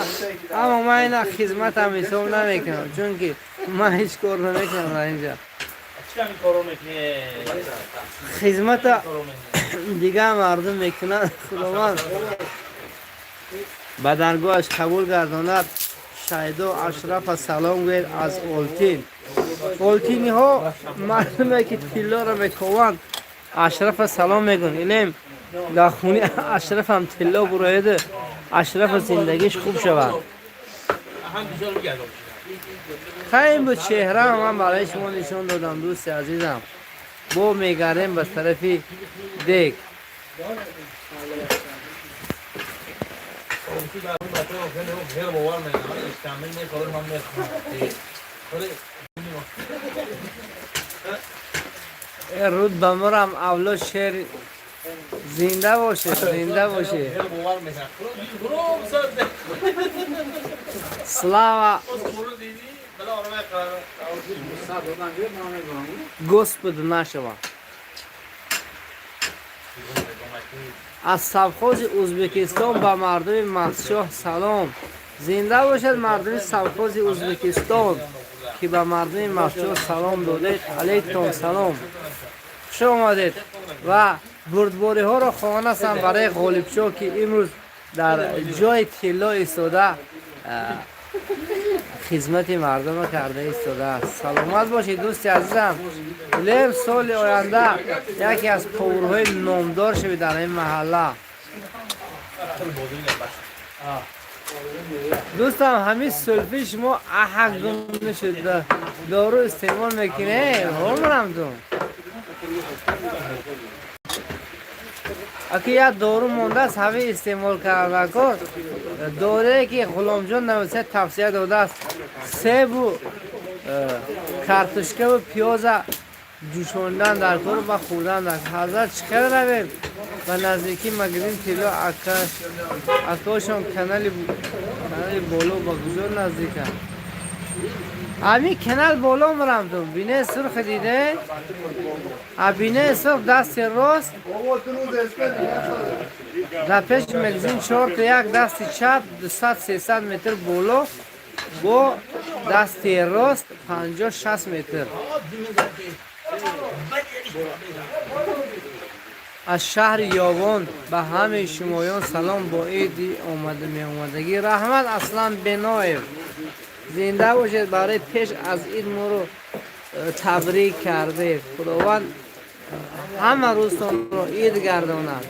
اما من این خدمت هم حساب نمیکنم چون که من هیچ کار نمیکنم در اینجا. خدمت دیگه مردم میکنن. خداوند به درگاهش قبول گرداند. شایدو اشرف سلام گوید از اولتین. اولتینی ها مردمه که تیلا را میکوند اشرف سلام میگن. ایلیم در خونه اشرف هم تیلا برایده اشرف زندگیش خوب شود. خیلی بود چهره من برای شما نشون دادم دوست عزیزم. با میگردیم به طرف دیگ. رود بمرم اولاد شعر زنده باشه زنده باشه. سلاوا Господу нашего. Аз совхози Ӯзбекистон ба мардуми Мастчоҳ салом. Зинда бошад мардуми совхози Ӯзбекистон, ки ба мардуми Мастчоҳ салом додед. Алайкум салом. Хуш омадед ва бурдбориҳоро хоҳон ҳастам барои Ғолибшоҳ, ки имрӯз дар ҷои тилло истода хизмати мардумро карда истодааст. Саломат бошед, дӯсти азизам. Лем соли оянда яке аз поварҳои номдор шавед дар ин маҳалла. Дӯстам, ҳамин сулфи шумо аҳа гум нашуд, дору истеъмол мекунед? Ҳомрам ту. Аки як дору мондааст, ҳамин истеъмол кардакор. Дорее ки Ғуломҷон нависа тавсия додааст, себу картошкаву пиёза ҷӯшондан дар кор ва хӯрдан дар. Ҳазрат, чӣ хел равем ба наздикии магазин тилло? Акошон канали боло ба куҷо наздика? Ҳамин канал боло мирам ту. Бинаи сурх диде? А бинаи сурх дасти рост, дар пеши магазин 4 1 дасти чап, 200-300 метр боло, бо дасти рост 50-60 метр. Аз шаҳри Ёвон ба ҳамаи шумоён салом, бо иди омада меомадагӣ. Раҳмат, Аслан Беноев, зинда бошед, барои пеш аз ид моро табрик кардед. Худованд ҳама рӯзтонро ид гардонад.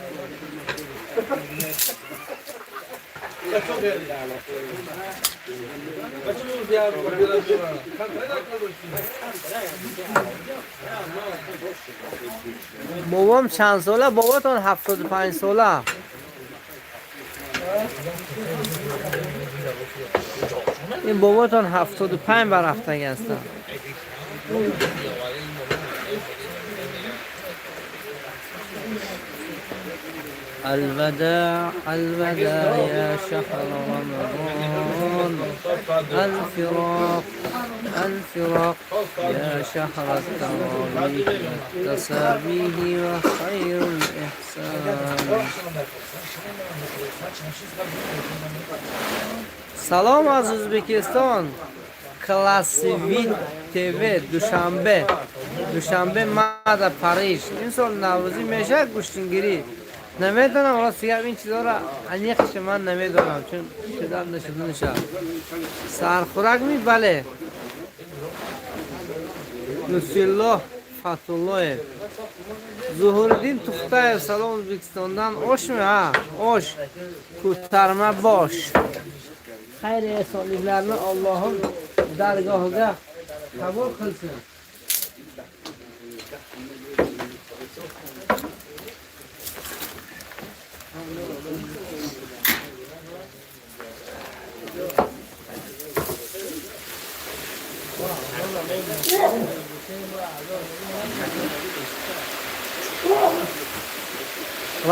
Бобом чанд сола? Боботон 75 сола. Ин боботон 75 баррафтагӣ ҳастанд. الوداع الوداع يا شهر رمضان، الفراق الفراق يا شهر التراويح والتسابيح وخير الإحسان. Салом аз Ӯзбекистон, Классивит ТВ, Душанбе. Душанбе мада Париж. Ин сол наврӯзӣ мешавад гӯштингирӣ? Намедонам, рости гап, ин чизҳоро аниқша ман намедонам, чун шудам нашуда нашавад. Сархӯрак ми? Бале. Нусиллоҳ Фатуллоев, Зуҳуриддин Тухтаев, салом Ӯзбекистондан. Ошми? Ҳа, ош ko'tarma bosh. Xayr ehsonliklarni Allohim dargohiga qabul qilsin.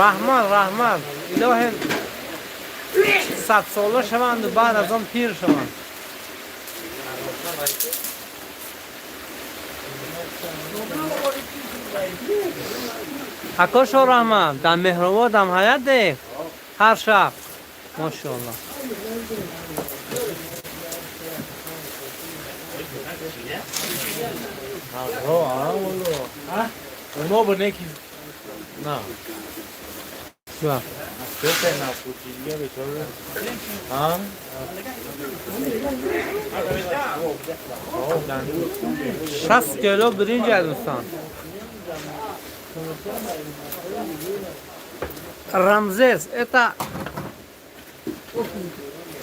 Раҳмат, раҳмат. Илоҳим, 100 сола шаванду баъд аз он пир шаванд. Ако Шораҳмад, дар Меҳрободам ҳаят деҳ ҳар шаб, мошоалло. اونا با neki نه. Чуа? سه نفوتیه بیچاره ها. 60 кило биринҷ, дӯстон. Рамзес, это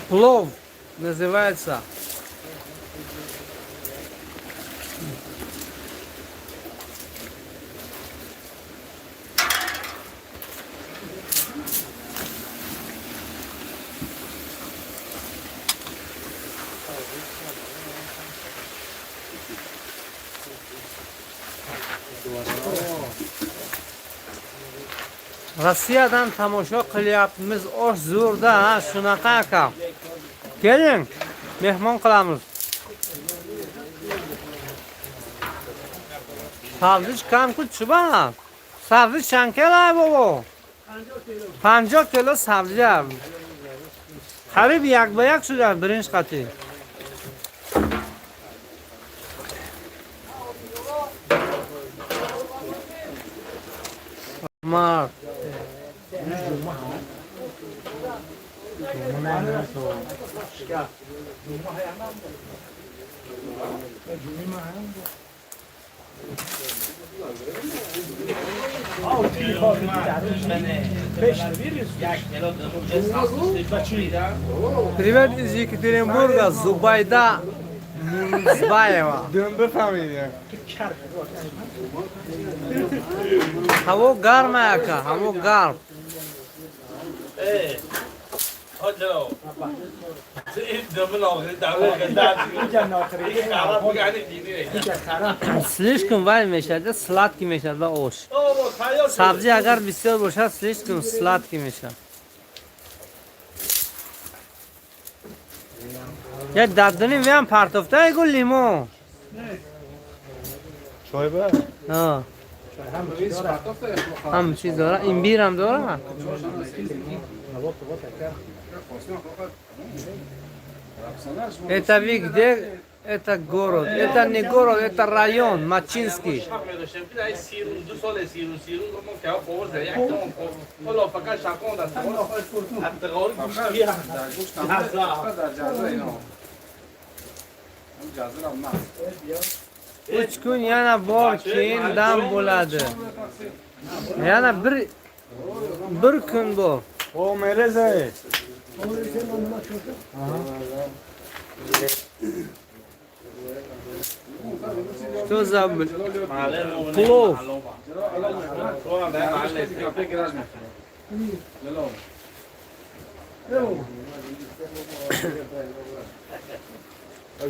плов называется. Rossiyadan tomosha qilyapmiz. Osh zo'rda, ha, shunaqa aka. Keling, mehmon qilamiz. Sabzish kam-ku, chuba. Sabzi чанд кило, бобо? 50 кило сабзия қариб як ба як шуда биринҷ қатӣ. Мард. Привет из Екатеринбурга, Зубайда Мунзбаева. Ҳаво гарма, ака, ҳаво гарм. حاجة دم الآخری. Слишком вай мешавад, сладкий мешавад ва ош. Сабзӣ агар бисёр бошад, слишком сладкий мешавад. Я даддани меам партофта ягу лимон. Чой ба? А. Ҳам чиз дора, имбирам дора. Это вы где? Это город. Это не город, это район, Мачинский. 2 سال 30 روز 30 روز ما که خورد یک تومن حالا فقط شقون در افتقار گوشتی. در جزا اینا جزا هم. 3 kun yana bor, keyin dam bo'ladi. Yana bir kun bor. O mereze. Что за плов?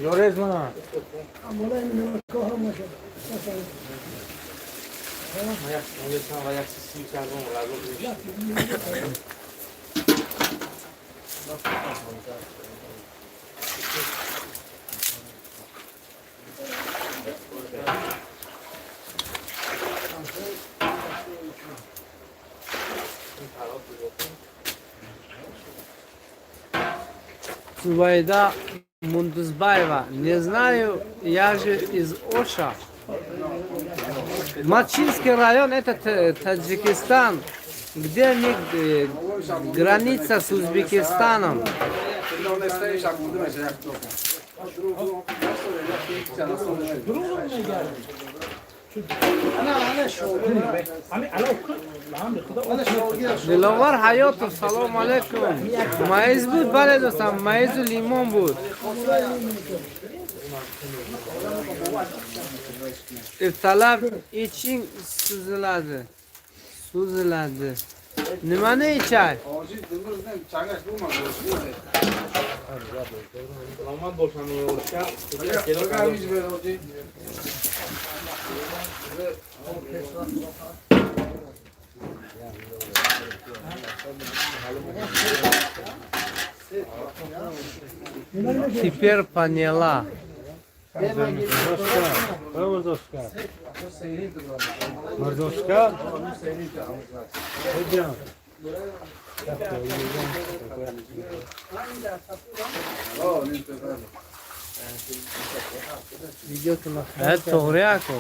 Jorez mana. Зубайда Мундузбаева. Не знаю, я же из Оша. Мачинский район — это Таджикистан, где не, граница с Узбекистаном. Диловар Ҳаётов, салом алейкум. Маиз буд, бале, дӯстам, маизу лимон буд. Ertalab iching suziladi. Suziladi. Nimani ichay? آجی دنبال چنگش بوم. سلامت باشم. آجی. Теперь поняла. Мордовска. Мордовска. Пойдем. To'g'ri aka.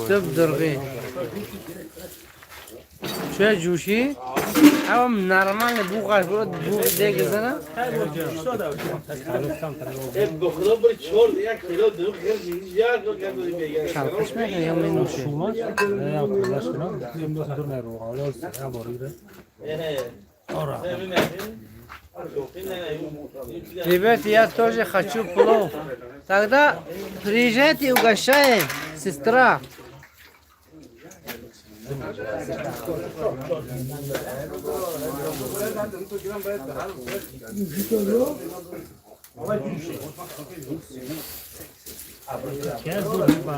Dib dirg'i. Чоя ҷӯшӣ? Ҳам нормально буғаш бурад, буғ дегизана. به خدا بری چهار 1 کیلو دو خیلی یک کیلو. Chalqish mekun yo menuvchi? Shumas. Ne qo'llash bilan durmay ro'g'on olsa, bor. Ребята, я тоже хочу плов. Тогда приезжайте, угощаем, сестра.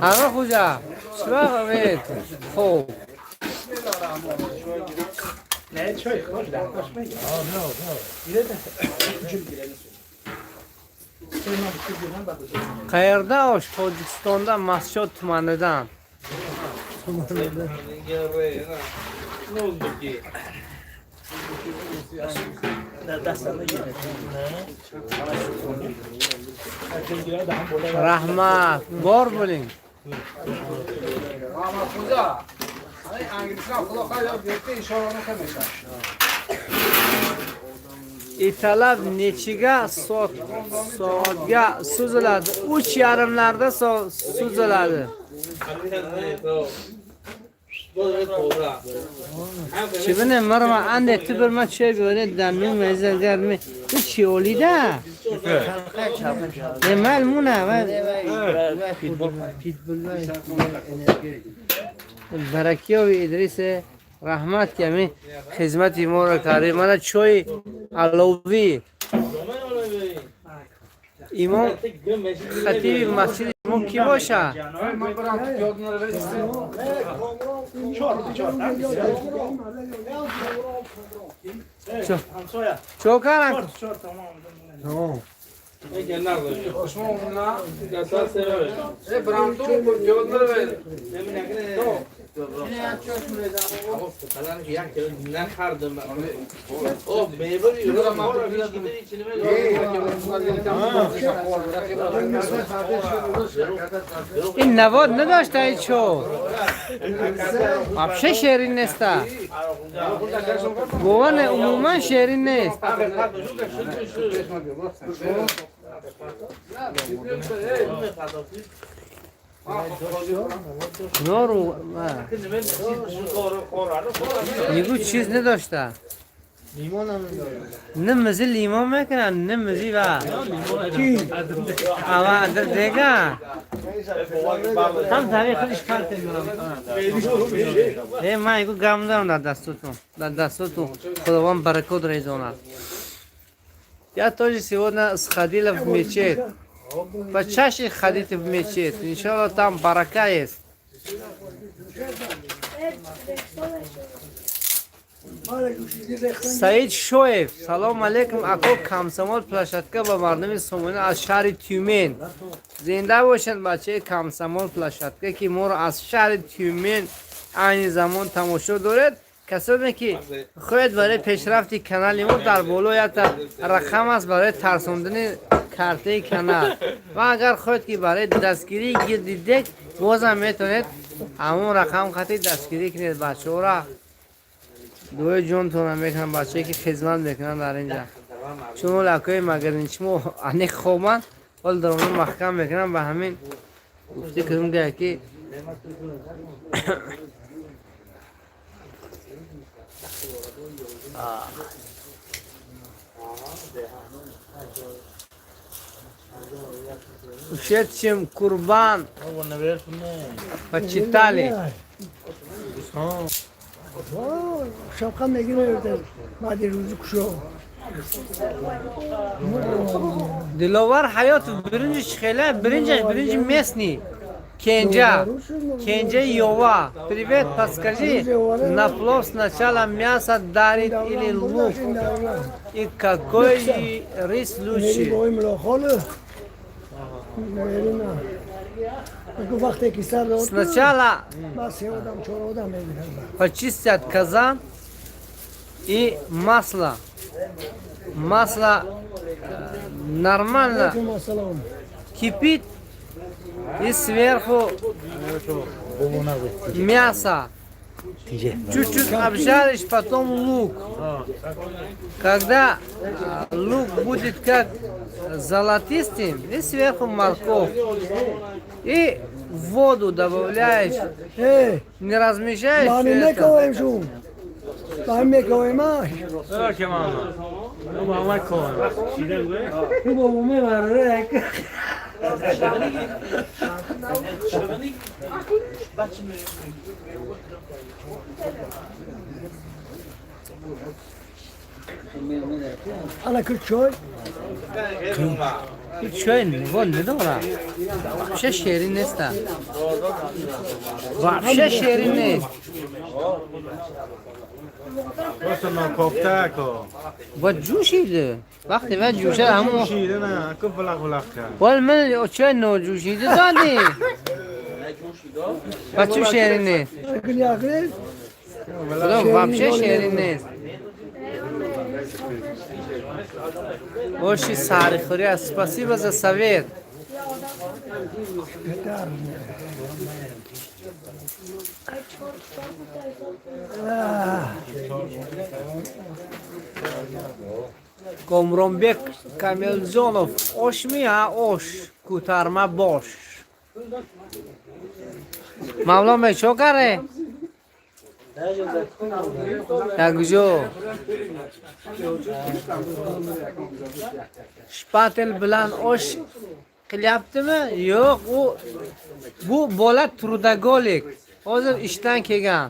Ҳаво хуҷа, чӣ вақт? Хоб. نه چای خوش دهنش میگه. Qayerda osh? Tojikistonda, Mastchot tumanidan. Rahmat, bor bo'ling. Ertalab nechiga soatga suziladi? 3:30larda suziladi. Чибине марма анде тибр ма чой биёре дамин меза гарми. Ту чи олида? Немал муна ва питбул. Баракиёви Идрис раҳмат ки ҳамин хизмати моро кардед. Мана чои аловӣ. Имом хатиби масҷиди мо кӣ боша? Чо каран? Ин навод надошта ичо. Вообще шерин неста. Боване умуман шерин нест. Нору нигу чиз надошта. Не мизи лимон мекунанд, не мизи ва. Ава дега. Ҳам тариқ худиш карт мекунам. Э ман игу гам дорам дар дастотон. Дар дастотон Худованд баракот резонад. Я тоже сегодня сходила в мечеть. Почаще ходите в мечеть. Иншаллах, там барака есть. Саид Шоев, салом алейкум, ако Комсомол площадка ба мардуми Сомона аз шаҳри Тюмен. Зинда бошанд бачаи Комсомол площадка, ки моро аз шаҳри Тюмен айни замон тамошо доред. Касоне ки хоҳед барои пешрафти канали мо дар боло якта рақам аст барои тарсондани картаи канал. Ва агар хоҳед ки барои дастгирии гирди дек бозам метавонед ҳамон рақам хати дастгирӣ кунед бачаҳоро. Дуои ҷонтонро мекунам бачае ки хизмат мекунанд дар инҷа. Чун лакои магазинчимо аниқ хобанд, ҳол дар онҳо маҳкам мекунам ба ҳамин гуфти кунам гая ки ушедшим Курбан почитали. Диловар Ҳаётов биринҷи чихела, биринҷаш биринҷи местный. Кенджа, Кенджа Йова. Привет, подскажи, на плов сначала мясо дарит или лук? И какой рис лучше? Сначала почистят казан и масло. Масло нормально кипит. И сверху мясо. Чуть-чуть обжаришь, потом лук. Когда лук будет как золотистым, и сверху морковь. И воду добавляешь. Не размешаешь это. Чой вон недора. Вообще шерин нест. Вообще шерин нест. با جوشیده وقتی من جوشه همون جوشیده نه که بلق بلق کرد ولی من چای نوجوشیده دادی با چه شیرینه Худо, вообще шерин нест. Оши сарихӯрӣ аст. Спасибо за совет. Комронбек Камилҷонов, ошми ҳа, ош кӯтарма бош. Мавлонбек, чо каре? Дар куҷо? Shpatel bilan osh qilyaptimi? Yo'q, u bu bola трудоголик. Hozir ishdan kelgan.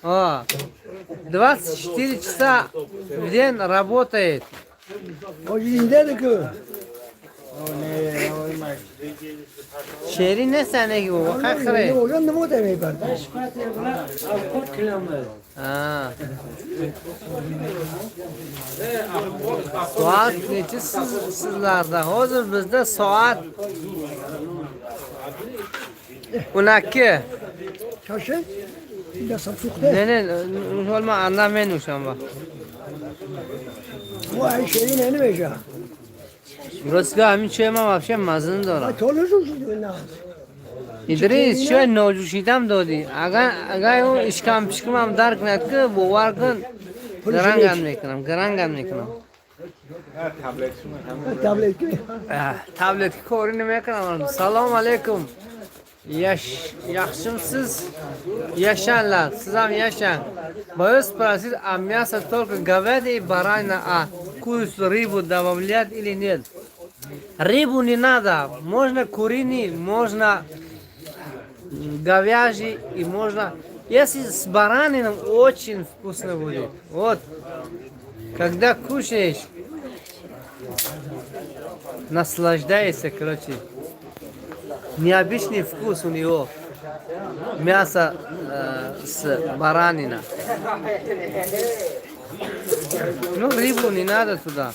А, 24 часа в день работает. Шерин нест анеги бобо, хахре. А. Soat nechi sizlarda? Hozir bizda soat 12. Ne ne, olma anlam menuşam. Ростга ҳамин чой ман вообще мазза надорам. Идрис, чой ноҷӯшидам додӣ. Агар ӯ ишкам пишкамам дарк кунад, ки бовар кун, гарангам мекунам, гарангам мекунам. Таблетки корӣ намекунам. Салом алейкум. Yaxshimisiz? Yashanglar. Siz ham yashang. Боюсь спросить, а мясо только говядина и баранина, а курицу, рыбу добавлять или нет? Рыбу не надо. Можно куриный, можно говяжий и можно. Если с баранином, очень вкусно будет. Вот. Когда кушаешь, наслаждаешься, короче. Необычный вкус у него. Мясо с баранина. Ну, рыбу не надо туда.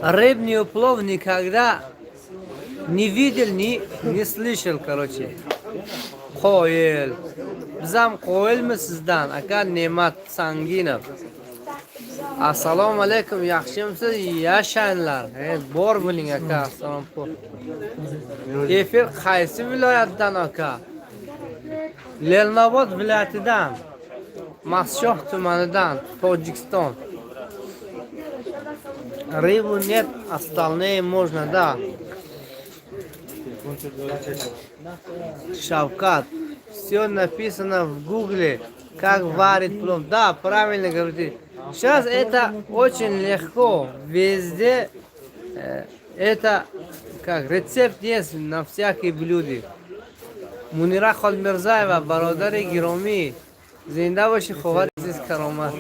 Рыбный плов никогда не видел, не слышал, короче. Qoyil. Biz ham qoyilmiz sizdan, aka Ne'mat Sanginov. Assalomu alaykum, yaxshimisiz? Yashanglar. Bor bo'ling, aka. Assalomu alaykum. Efir qaysi viloyatdan, aka? Leninobod viloyatidan. Mashoh tumanidan, Tojikiston. Рыбу нет, остальные можно, да. Шавкат, все написано в гугле, как варить плов. Да, правильно говорите. Сейчас это очень легко. Везде это как рецепт есть на всякие блюда. Мунира Холмирзаева, бародари гиромӣ. Зинда бошӣ, хоҳари азиз, каромат.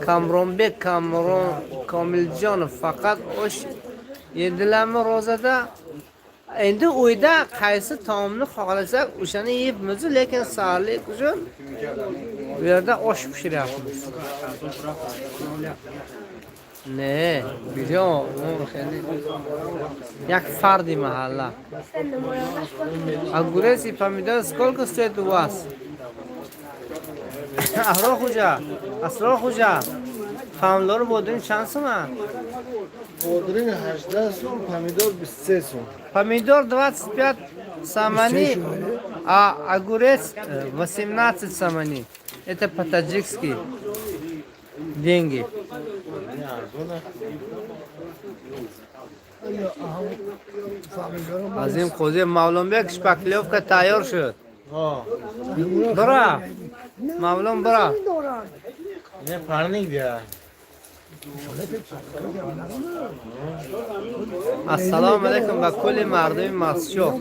Камронбек Камрон Komiljonov, faqat osh yedilarmi ro'zada? Endi uyda qaysi taomni xohlasak, o'shani yeyibmiz, lekin saharlik uchun bu yerda osh pishiryapmiz. Не, бижо, як фарди маҳалла. Огурец и помидор сколько стоит у вас? Аҳрор хуҷа, Асрор хуҷа, помидор бодиринг чанд сума? Бодринг 18 сум, помидор 23 сум. Помидор 25 сомони, а огурец 18 сомони. Это по-таджикски деньги. Азим Қозиев, Мавлонбек, шпаклёвка тайёр шуд. Бира. Мавлон, бира. Не парник dia. Assalomu alaykum ба кулли мардуми Масчоҳ.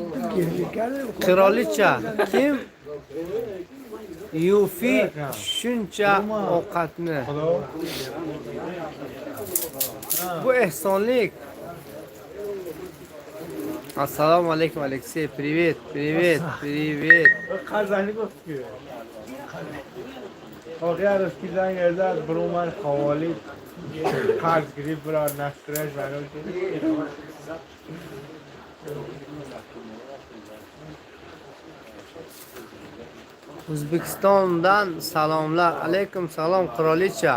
Qirolicha, kim yufi shuncha ovqatni? Bu ehsonlik. Assalomu alaykum, Алексей. Привет, привет, привет. Qazani گفت که آقای عرض زنگ زد برو من خوالی قرض گرفت برا نسترش برای. O'zbekistondan salomlar. Alaykum salom, qirolicha.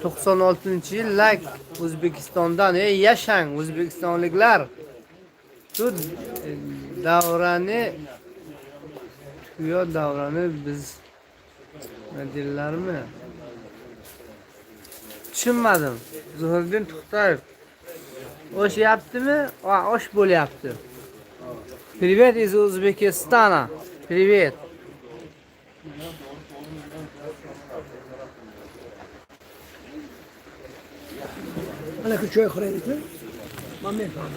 96-yil layk O'zbekistondan. Ey, yashang o'zbekistonliklar. Tu davrani tuyo davrani biz dillarmi? Tushunmadim. Zuhriddin To'xtayev. Osh yaptimi? Osh bo'lyapti. Привет из Узбекистана. Привет. من که چای خورده تو من میفهمم.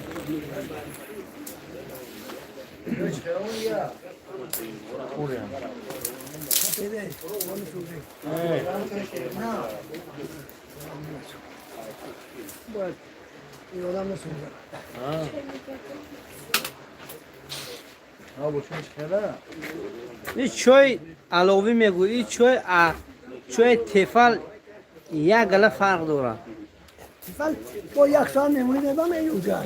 باید این آدم نسوزه. این چای علاوه میگو این چای چای تفال یک گله فرق داره. تفال با یک سال میمونی به من اونجا.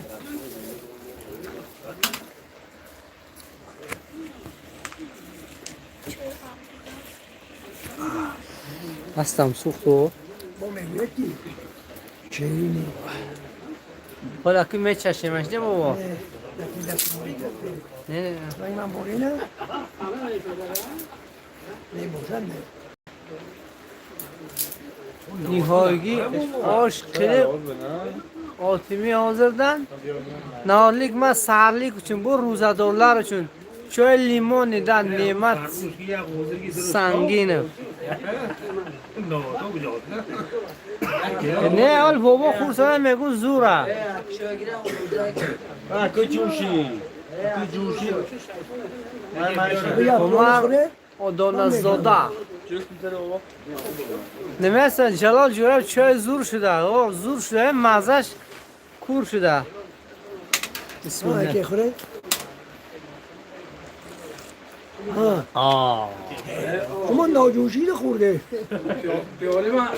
هستم سوختو. با میگوید کی چینی. حالا که میچشمش نه بابا. نه نه. من بورینه. نه باشد نه. Nihoygi osh qilib otimi hozirdan nonlik emas, saharlik uchun, bu ro'zadorlar uchun. Choy limonidan Ne'mat Sanginov. Ne ol bobo xursand megu zura. Umar Odonazoda. Nima Jalol Jo'rayev choy zo'r shuda. O zo'r shuda, mazash ko'r shuda. Bismillah. که خوره. آه. شما ناجوشید خورده. پیاله من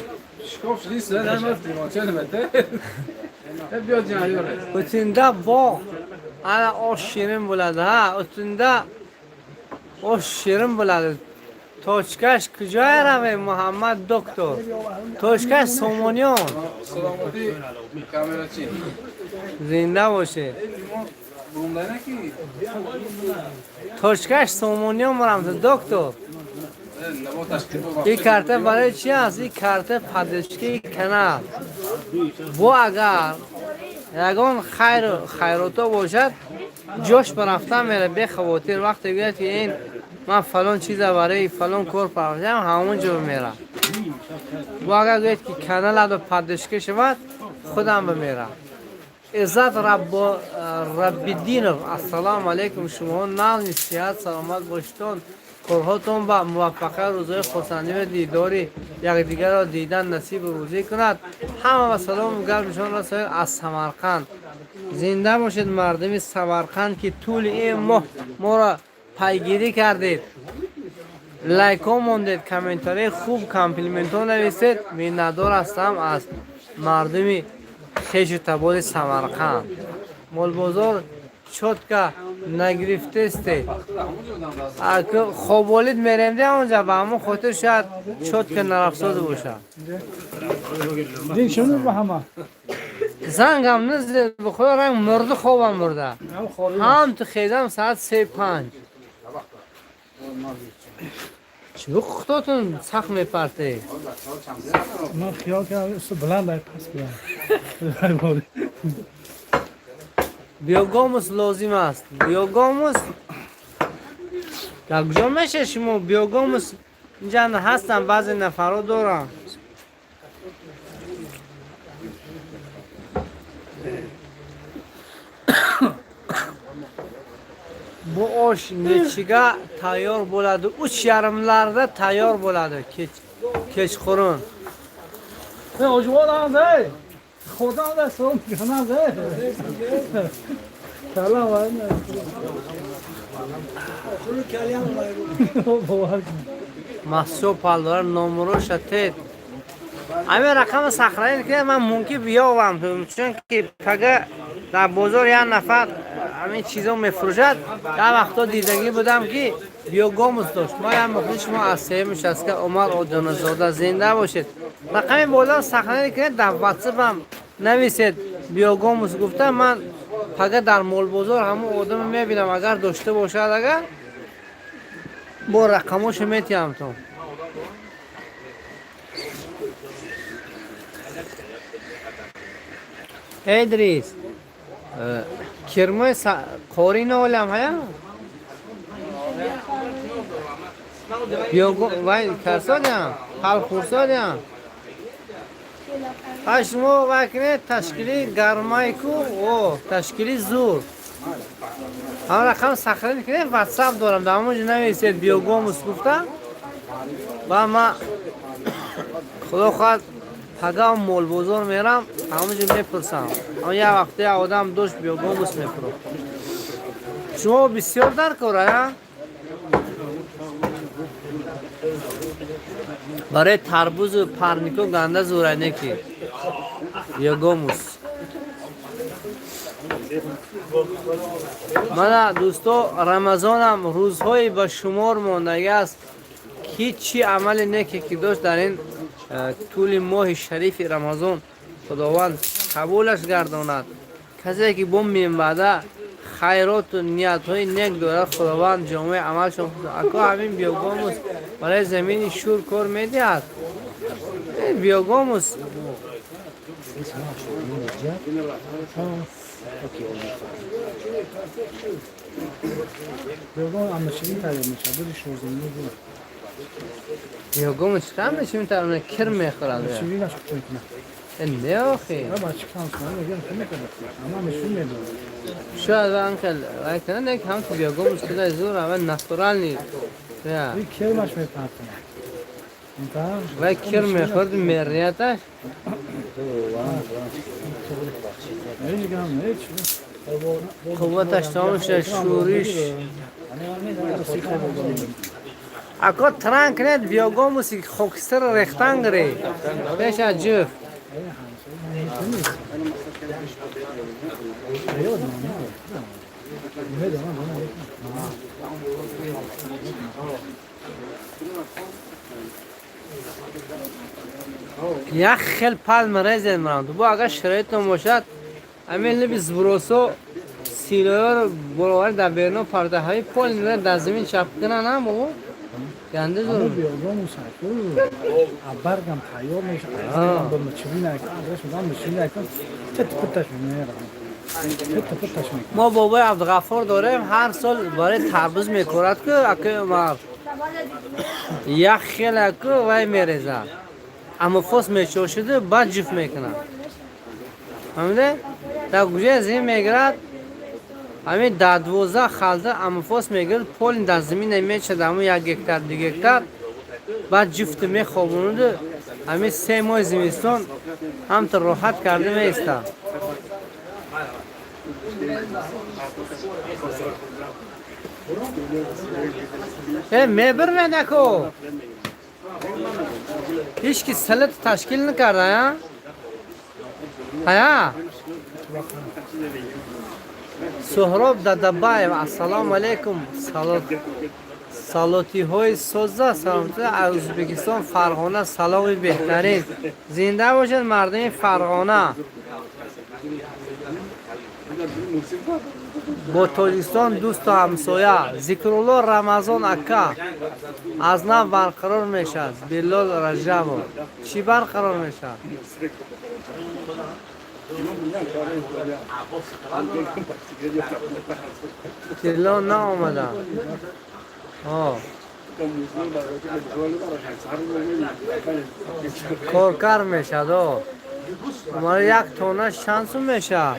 شکاف نیست نه من لیمانچه بیاد جریانه. O'tinda bog' ana osh shirin bo'ladi ha. O'tinda osh shirin bo'ladi. Tochkash куҷое равем, Муҳаммад доктор? Tochkash Сомониён. سلامتی کامرا چی؟ Зинда бошед. لیوان برومده نکی؟ Tochkash Сомониён марамта доктор. این карта барои чи аст? Ин карта поддержки канал. Бо агар ягон хайру хайрото бошад, ҷош ба рафтан мера бехавотир. Вақте гӯяд ки ин ман фалон чиза барои фалон кор пардохтам, ҳамон ҷо мера. Бо агар гӯяд ки каналado поддержка шавад, худам бимера. Иззат Раббиддинов, ассалому алайкум, шумоҳо нағз, сиҳат, саломат бошитон. Корҳотон ба муваффақият, рӯзҳои хурсандӣ ва дидори якдигарро дидан насибу рӯзӣ кунад. Ҳама ва салому гармшон расоед аз Самарқанд. Зинда бошед мардуми Самарқанд, ки тӯли ин моҳ моро пайгирӣ кардед. Лайкҳо мондед, комментарии хуб, комплиментҳо нависед. Миннатдор ҳастам аз мардуми хешу табори Самарқанд. Молбозор чётко нагирифтесте. Хоболид мерем де онҷа, ба ҳамон хотир шояд чётко нарафтода бошад. Зангам низд, ба худо ранг мурди хобам бурда. Ҳам ту хезам соат 3:05. Чӣ худотон сахт мепарте? من خیال کردم است بلند پس بلند. Биогумус лозим аст. Биогумус дар куҷо меша шумо? Биогумус инҷа ҳастанд, баъзе нафарҳо доранд. Bu osh nechiga tayyor bo'ladi? 3:30larda tayyor bo'ladi kechqurun. نه اجوال ده خدا ده سلام کنه ده سلام باور کن. Маҳсуб палдора номуроша тед. Ҳамин рақама сахранед ки ман мумкин биёвам, чунки пага дар бозор як нафар ҳамин чизо мефурӯшад. Дар вақто дидагӣ будам ки Биогумус дошт. Ма як мухлис шумо аз сеюм участка Умар Одоназода. Зинда бошед. Рақами боло сахна кунед, дар WhatsApp ҳам нависед биогумус гуфта, ман пага дар молбозор ҳамон одамро мебинам, агар дошта бошад, агар бо рақамошо метиҳам то. Идрис, кирмои қори нолам ҳая? Вай касодиам, ҳалхурсодиам. Ҳа шумо вай кунед ташкили гармайку, о, ташкили зур. Ҳам рақам сахра кунед, WhatsApp дорам, дар ҳамон ҷо нависед биогумус гуфта. Ва ма худо хоҳад пага молбозор мерам, ҳамон ҷо мепурсам. Ҳамон як вақте як одам дошт биогумус мефурӯхт. Шумо бисёр дар кор, а? Барои тарбузу парнико ганда зӯрай неки. Биогумус. Мана дӯсто, Рамазонам рӯзҳои ба шумор мондагӣ аст. Ки чӣ амали неке ки дошт дар ин тӯли моҳи шарифи Рамазон, Худованд қабулаш гардонад. Касе ки бо минбаъда хайроту ниятҳои нек дорад, Худованд ҷомеи амалшон. Ако ҳамин биогумус барои замини шӯр кор медиҳад. Биогумус биогумус чӣ қадр мешавад метавонад кир мехӯрад. Не охи. Шояд анкел вай кунад, не ҳам ту биогумус кудай зур, ава натурални. Вай кир мехӯрд, мернияташ. Қувваташ тамом шуда, шӯриш. Ако тран кунед биогумуси хокистарро рехтан гиред. Пеш аз ҷуфт. Як хел пал мерезед марам. Бо агар шароитон бошад, ҳамин либи сбросо силоёро баровар дар берно пардаҳои пол дар замин чап кунанд, ҳам бобо? Ганда зур. Баргам тайёр мешавад. Мо бобои Абдуғаффор дорем, ҳар сол барои тарбуз мекорад ку, акои Умар. Як хела ку вай мерезад. Амофос мечошиду баъд ҷуфт мекунад. Фаҳмиде? Дар гӯшаи замин мегирад, ҳамин дар 12 халта амофос мегирад, полин дар замин мечад, ҳамон 1 гектар, 2 гектар, баъд ҷуфту мехобонаду ҳамин 3 моҳи зимистон ҳамто роҳат карда меистад. Мебирмед ако? Ҳеҷ ки селет ташкил накарда, я? Ҳая? Суҳроб Дадабаев, ассалому алайкум. Салотиҳои соза, саломатӣ аз Ӯзбекистон, Фарғона, саломи беҳтарин. Зинда бошед мардуми Фарғона. Бо Тоҷикистон дӯсту ҳамсоя. Зикрулло Рамазон ака аз нав барқарор мешавад. Билол Раҷабов. Чӣ барқарор мешавад? Тилло наомада. Коркар мешавад. Омада як тонна чанд сум мешавад?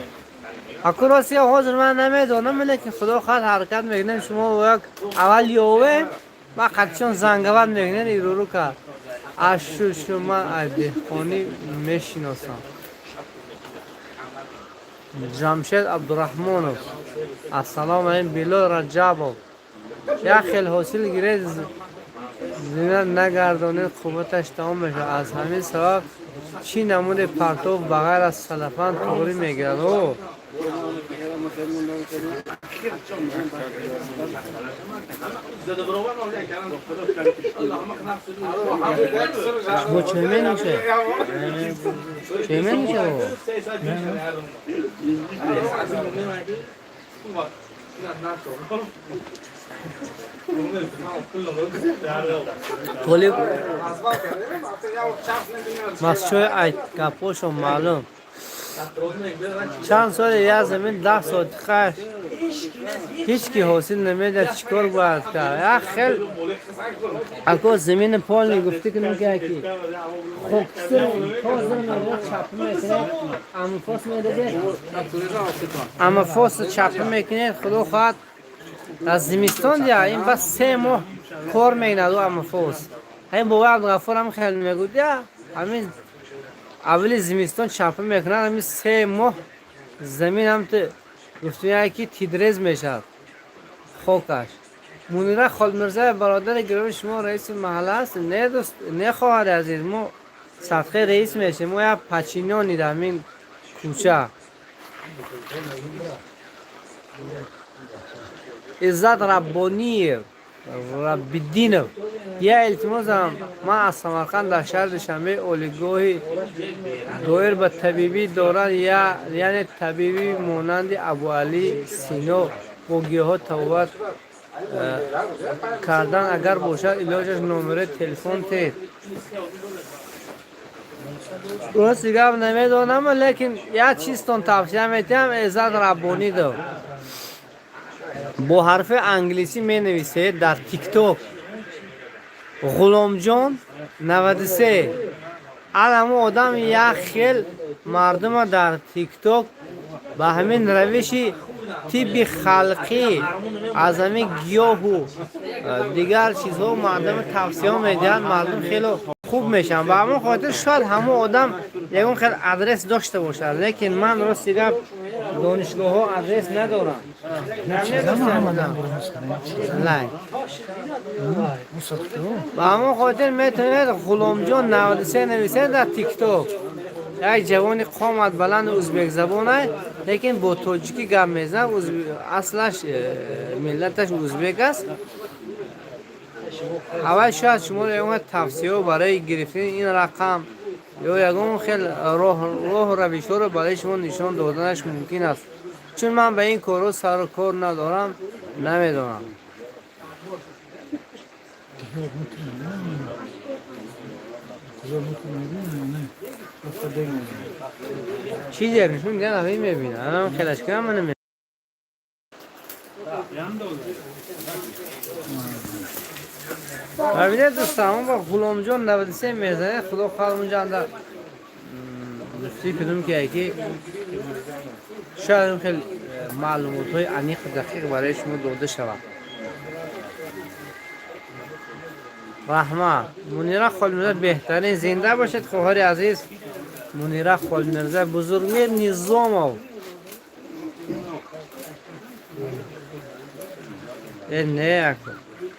Аку рости ҳозир ман намедонам, лекин худо хоҳад ҳаракат мекунем, шумо як аввал ёвем, ман қадчон зангават мекунем, ируру кард. Аз шу ман аз деҳқонӣ мешиносам. Ҷамшед Абдураҳмонов, ассалому алайкум. Билол Раҷабов, як хел ҳосил гиред, зина нагардонед, қувваташ тамом мешавад. Аз ҳамин сабаб чӣ намуди партов ба ғайр аз салафан туғрӣ мегирад? Шумо чой менӯшед? Чой менӯшед бобо? Толиб масчои ай гапошон маълум. Чанд соли як замин 10 сотиқаш ҳеҷ ки ҳосил намедиҳад, чӣ кор бояд кард? Як хел ако замини полни гуфтӣ кунем ки яки хокистар тоза чапа мекунед, амфос медадед, амфос чапа мекунед, худо хоҳад аз зимистон дия ин бас 3 моҳ кор мекунад ӯ амфос. Ҳамин бобои Абдуғаффор ҳам хел мегӯд, я ҳамин аввали зимистон чапа мекунад, ҳамин 3 моҳ замин ҳам гуфтем ки тидрез мешавад хокаш. Мунира Холмирзаева бародари гиромии шумо раиси маҳалла аст? Не дӯст, не хоҳари азиз, мо садқаи раис мешем, мо як пачинони дар ҳамин кӯча. Иззат Раббониев Раббиддинов, я илтимосам, ман аз Самарқанд дар шаҳри Душанбе олигоҳи доир ба табибӣ доранд, яъне табибӣ монанди Абуалӣ Сино бо гиёҳҳо табобат кардан агар бошад, илоҷаш номерои телефон тед. Рости гап намедонам, лекин як чизтон тавсия метиҳам. Иззат Раббонидов бо ҳарфи англисӣ менависед дар тикток Ғуломҷон 93. Ал ҳамун одам як хел мардума дар тикток ба ҳамин равиши тибби халқӣ аз ҳамин гиёҳу дигар чизҳо мардума тавсия медиҳанд, мардум хело хуб мешаванд. Ба ҳамон хотир шояд ҳамон одам ягон хел адрес дошта бошад, лекин ман рости гап донишгоҳҳо адрес надорам. Ба ҳамон хотир метавонед Ғуломҷон 93 нависед дар тикток. Як ҷавони қомат баланд узбекзабонай, лекин бо тоҷикӣ гап мезанад, аслаш миллаташ узбек аст. Аввал шояд шуморо ягон тавсияҳо барои гирифтани ин рақам ё ягон хел роҳу равишҳоро барои шумо нишон доданаш мумкин аст, чун ман ба ин корҳо сару кор надорам, намедонам. Чизе нишон диҳад, ҳамин мебинам, анам хелаш кунам, ман бибинед дӯстон, бо Ғуломҷон 93 мезанед, худо хоҳад унҷа анда дӯстӣ кунем ки яки шояд хел маълумотҳои аниқу дақиқ барои шумо дода шавад. Раҳмат. Мунира Холмирза беҳтарин, зинда бошед хоҳари азиз Мунира Холмирза. Бузургмер Низомов не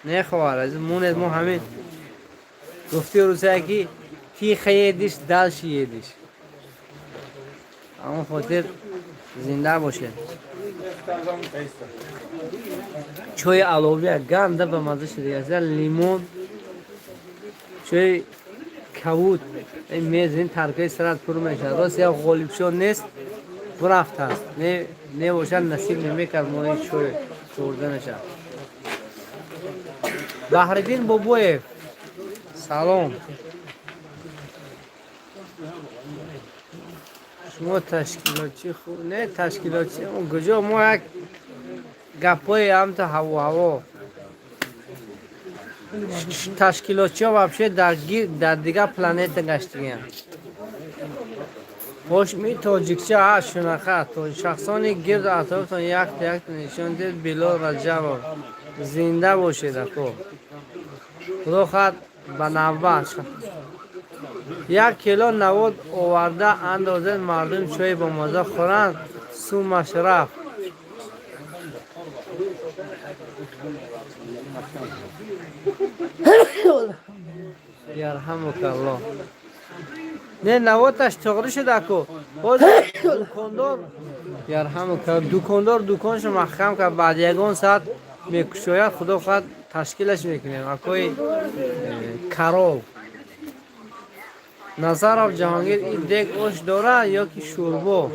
не хоҳар азиз, монед, мо ҳамин гуфти русия ки тихо едешь, дальше едешь, ҳамон хотир зинда бошед. Чои аловия ганда ба мазза шуда, лимон, чои кавуд мезин таркаи сарат пур мешавад. Рост як ғолибшо нест, бурафтааст, не бошад насиб намекард мои чой хӯрданашад. Баҳриддин Бобоев салом. Шумо ташкилотчи хуб не ташкилотчи куҷо, мо як гапҳои ҳамта ҳаво ҳаво ташкилотчиҳо вообще дар дигар планета гаштигиянд. Ҳошми тоҷикча ҳа шунақа шахсони гирду атрофтон якта якта нишон диҳед. Билол Раҷабов зинда бошед ако, худо хоҳад ба навбат 1 кило навод оварда андозед, мардум чой бо мазза хӯранд. Сумаш рафт. Ярҳамукаллоҳ. Не, наводаш тоғрӣ шуд ако, боз дукондор Ярҳамука. Дукондор дуконшо маҳкам кард, баъд ягон саат мекушояд, худо хоҳад ташкилаш мекунем. Акои Карол. Назаров Ҷаҳонгир, ин дег ош дорад ё ки шӯрбо?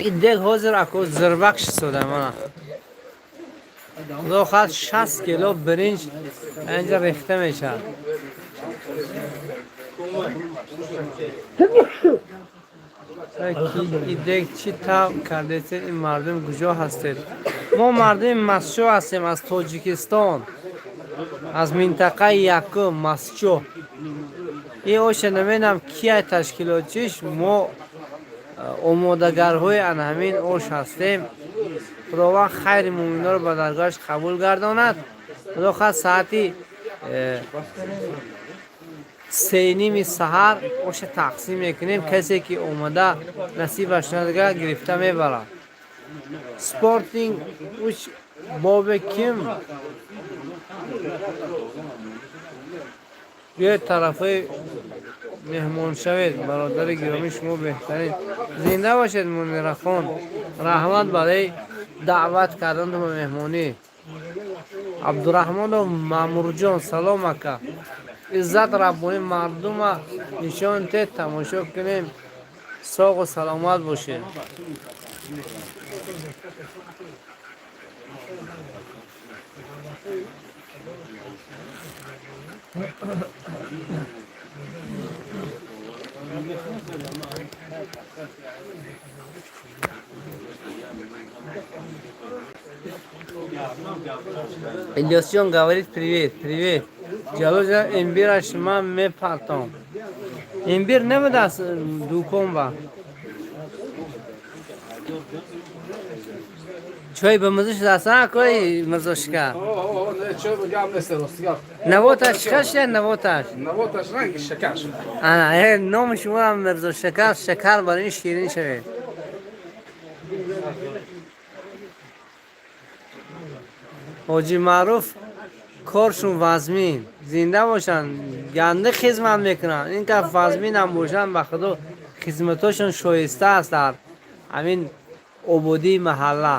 Ин дег ҳозир ако зирвак шистода мана. Худо хоҳад 60 кило биринҷ инҷа рехта мешавад. Ин дег чӣ тавр кардесед? Ин мардум куҷо ҳастед? Мо мардуми Масчо ҳастем аз Тоҷикистон, аз минтақаи якум Масчо. Ин оша намедонам кия ташкилотчиш, мо омодагарҳои ана ҳамин ош ҳастем. Худованд хайри муъминонро ба даргоҳаш қабул гардонад. Худо хоҳад соати 3:30 саҳар оша тақсим мекунем. Касе ки омада насибаш надига гирифта мебарад. Спортинг уч бобе ким? Биёед тарафҳои меҳмон шавед, бародари гиромӣ, шумо беҳтарин. Зинда бошед, Мунирахон. Раҳмат барои даъват кардан ба меҳмонӣ. Абдураҳмонов Маъмурҷон, салом ака. Иззат Раббонӣ, мардума нишон тед, тамошо кунем. Соғу саломат бошед. Ильясҷон говорит привет, привет. Ҷалолҷон, имбираш ман мепартом. Имбир набудааст дукон ба. Чой ба маза шудааст, акои Мирзошикар? Чой гап нест, рости гап. Навоташ чӣ хел шуда, навоташ? Навоташ ранги шакар шуда. Ана, номи шумоам Мирзошакар, шакар бар ин ширин шавед. Ҳоҷи Маъруф коршун вазмин, зинда бошанд, ганда хизмат мекунанд. Ин каф вазминам бошанд, ба худо хизматошон шоиста аст дар ҳамин ободии маҳалла.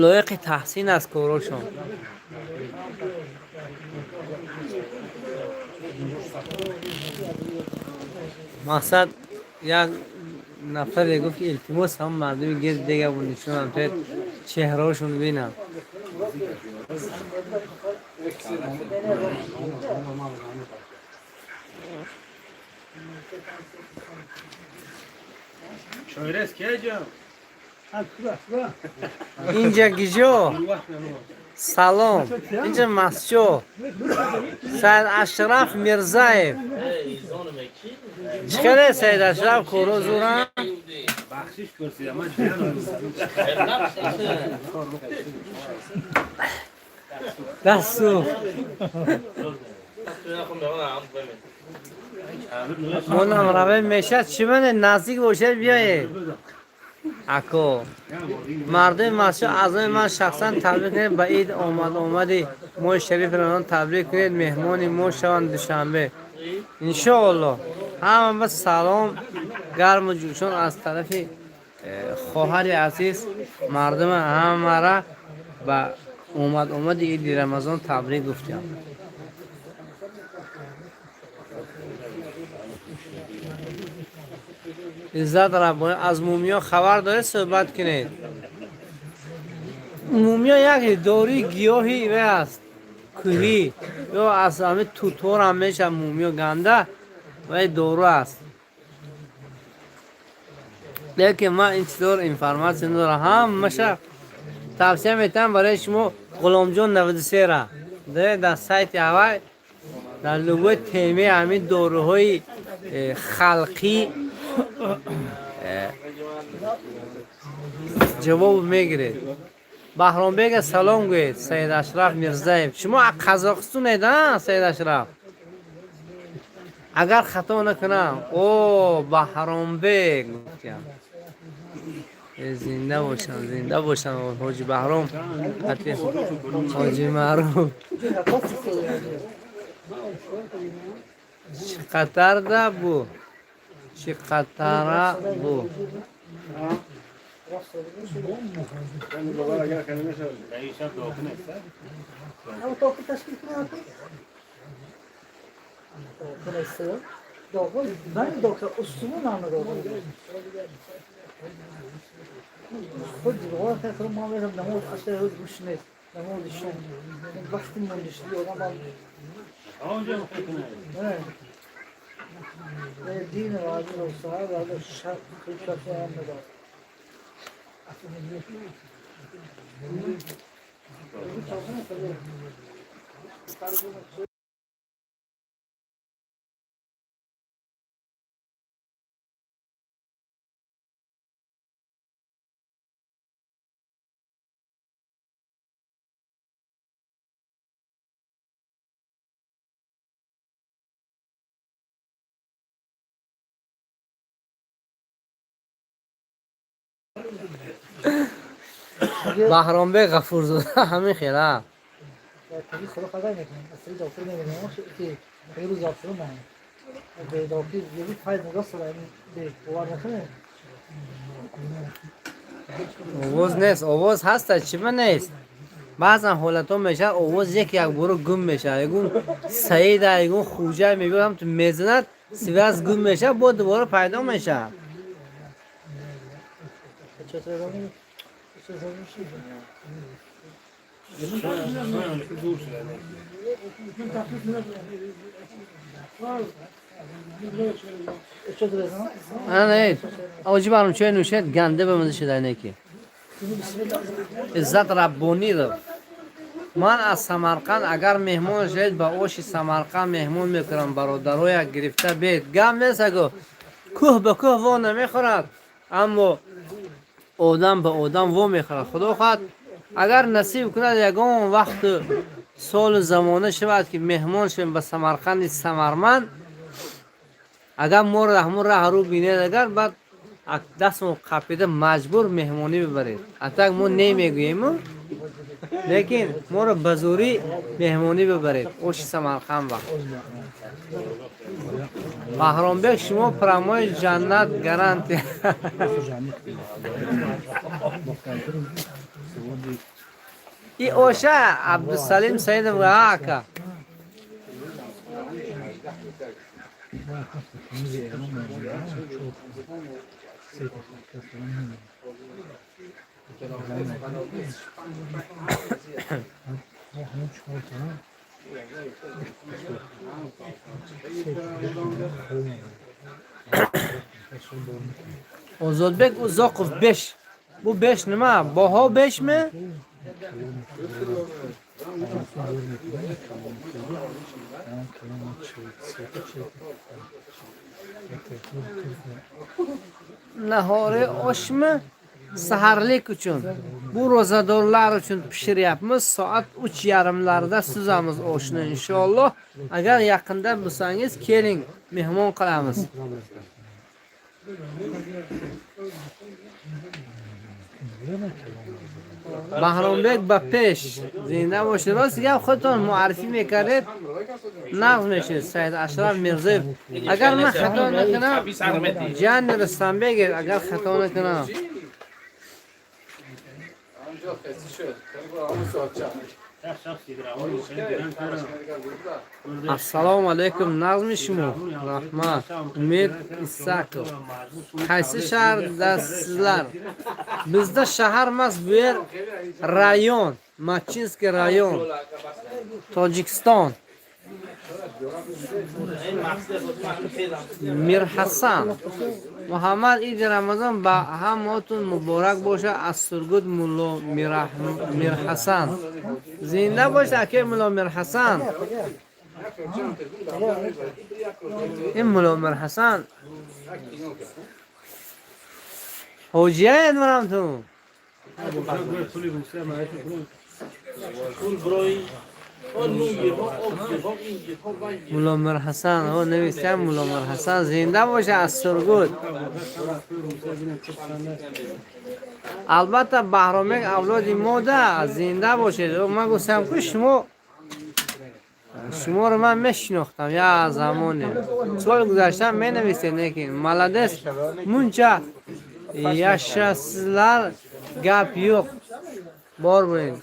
Лоиқи таҳсин аст корошон. Мақсад як нафаре гуфт ки илтимос ҳам мардуми гирд дегабу нишонам тед чеҳраҳошон бинам. Инҷа гиҷо? Салом. Инҷа Масчо. Саид Ашраф Мирзаев. Чӣ хеле Саид Ашраф коро зурам? Дасту. Монам равем мешад чӣ мане наздик бошед биёед. Ако мардуми Масчо аз номи ман шахсан табрик кунед ба ид омад омади моҳи шарифи Рамазон табрик кунед, меҳмони мо шаванд Душанбе. Иншоаллоҳ. Ҳама ба салом гарму ҷӯшон аз тарафи хоҳари азиз мардума ҳамара ба омад омади иди Рамазон табрик гуфтям. Иззат Раббонӣ, аз мумиё хабар доред, суҳбат кунед. Мумиё як дории гиёҳи вай аст, кӯҳӣ ё аз ҳамин тутор ҳам мешавад мумиё ганда вай дору аст. Лекин ман ин чизҳоро информатсия надорам. Ҳамаша тавсия метавам барои шумо Ғуломҷон 93-ра. Дар сайти ҳавай дар любой темаи ҳамин доруҳои халқӣ ҷавоб мегиред. Баҳромбега салом гӯед, Саид Ашраф Мирзаев. Шумо аз Қазоқистонед, а, Саид Ашраф? Агар хато накунам, о, Баҳромбег гуфтям. Зинда бошам, зинда бошам, Ҳоҷи Баҳром, Ҳоҷи Маъруф. Чӣ қатарда бу? Чӣ қатара бу? دین راجل و صاحب راجل شب خیلی هم ندارد. Баҳромбек Ғафурзода ҳамин хела. خدا خبر میکنم اصلی دکتر نمیدونم که خیلی روز دکتر من به دکتر یه روز پای نگاه سر به باور نکنه. Овоз нест, овоз ҳаста, чима нест? Баъзан ҳолатҳо мешавад, овоз як як боро гум мешавад. Ягон Саида, ягон Хуҷа мебиёд, ҳамту мезанад, связь гум мешавад, бо дубора пайдо мешавад. Ана оҷи баром чой нӯшед, ганде ба маза шуда неки. Иззат Раббониров. Ман аз Самарқанд, агар меҳмон шавед, ба оши Самарқанд меҳмон мекунам, бародароя гирифта бед. Гап нест, аго кӯҳ ба кӯҳ во намехӯрад, аммо одам ба одам во мехӯрад. Худо хоҳад, агар насиб кунад, ягон вақту солу замона шавад, ки меҳмон шавем ба Самарқанди самарманд, агар моро ҳамон раҳ рӯ бинед, агар баъд дастмо қапида маҷбур меҳмонӣ бибаред. Атак мо немегӯему, лекин моро ба зӯрӣ меҳмонӣ бибаред оши Самарқанд ба. Баҳромбек, шумо прямой ҷаннат гарантия. И оша Абдусалим Саидов ака. Озодбек Узоқов беш. Бу беш нима? Баҳо бешми? Nahori oshmi? Saharlik uchun. Bu ro'zadorlar uchun pishiryapmiz. Soat 3:30larda suzamiz oshni inshaalloh. Agar yaqinda bo'lsangiz keling, mehmon qilamiz. Баҳромбек ба пеш зинда бошед. Рост гап, худтон муаррифӣ мекардед, нағз мешед. Саид Ашраф Мирзоев, агар ман хато накунам, ҷани Рустамбек, агар хато накунам. Ассалому алайкум, нағзми шумо? Раҳмат. Умед Исаков. Qaysi shahardasizlar? Bizda shahar emas, bu yer rayon. Machinskiy rayon. Tojikiston. Mirhasan. Muhammad, Иди Рамазон ба ҳамаотон муборак бошад аз Сургут Мулло Мирҳасан. Зинда бошад, акаи Мулло Мирҳасан. Ин Мулло Мирҳасан ҳоҷияед марам ту. Мулло Мирҳасан, о нависам Мулло Мирҳасан зинда бошад аз Сургут. Албатта Баҳромбек авлоди мода, зинда бошед. Ман гуфтам ки шумо Шуморо ман мешинохтам як замоне, соли гузашта менависед, лекин молодец, muncha yashasizlar, gap yo'q, bor bo'ling.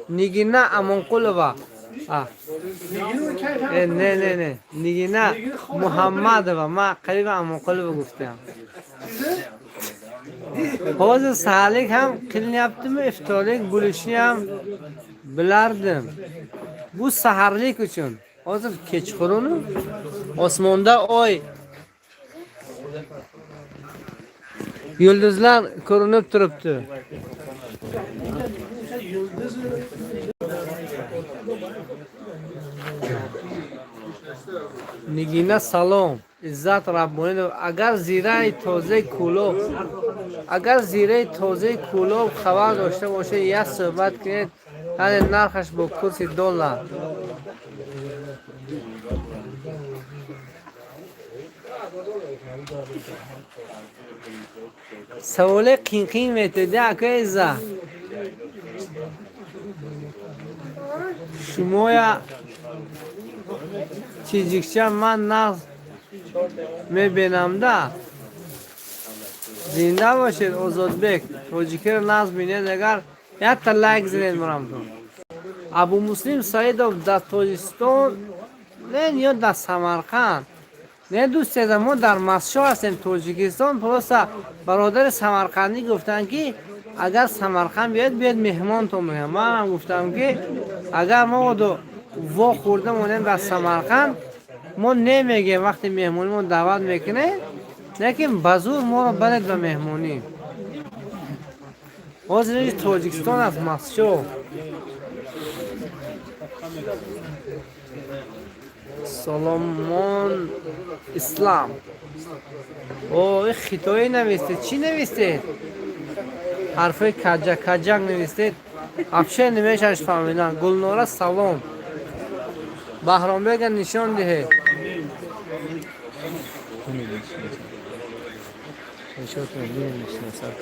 Nigina Amonqulova. А. Не, не, не. Нигина Муҳаммадова. Ман қариба Амонқулова гуфтам. Hozir saharlik ham qilinyaptimi, iftorlik bo'lishini ham bilardim. Bu saharlik uchun. Hozir kechqurun, osmonda oy, yulduzlar ko'rinib turibdi. Nigina, salom. Izzat Rabbonidov, агар зираи тозаи Кӯлоб хабар дошта бошед, як суҳбат кунед, яъне нархаш бо курси доллар. Саволе қин-қин метеди, ака Изза. Шумоя чиҷикча ман нағз мебинамда. Зинда бошед, Озодбек. Тоҷикиро нағз бинед, агар якта лайк занед марамтон. Абу Муслим Саидов дар Тоҷикистон не ё дар Самарқанд? Не, дӯстеда, мо дар Масшо ҳастем, Тоҷикистон. Просто бародари самарқандӣ гуфтанд, ки агар Самарқанд биёед, биёед, меҳмонтон мекунам. Манам гуфтам, ки агар мо во хӯрда монем дар Самарқанд, мо немегем. Вақте меҳмонӣ мо даъват мекунем, лекин ба зур моро баред ба меҳмонӣ. Ҳозир инҷи Тоҷикистон аст, Масшо. Соломон Ислам. О, ин хитоӣ навистед, чӣ навистед? Ҳарфҳои каҷак каҷак навистед, вообще намешаш фаҳмидан. Гулнора, салом. Баҳромбега нишон диҳед. Нишонтон мешиносад.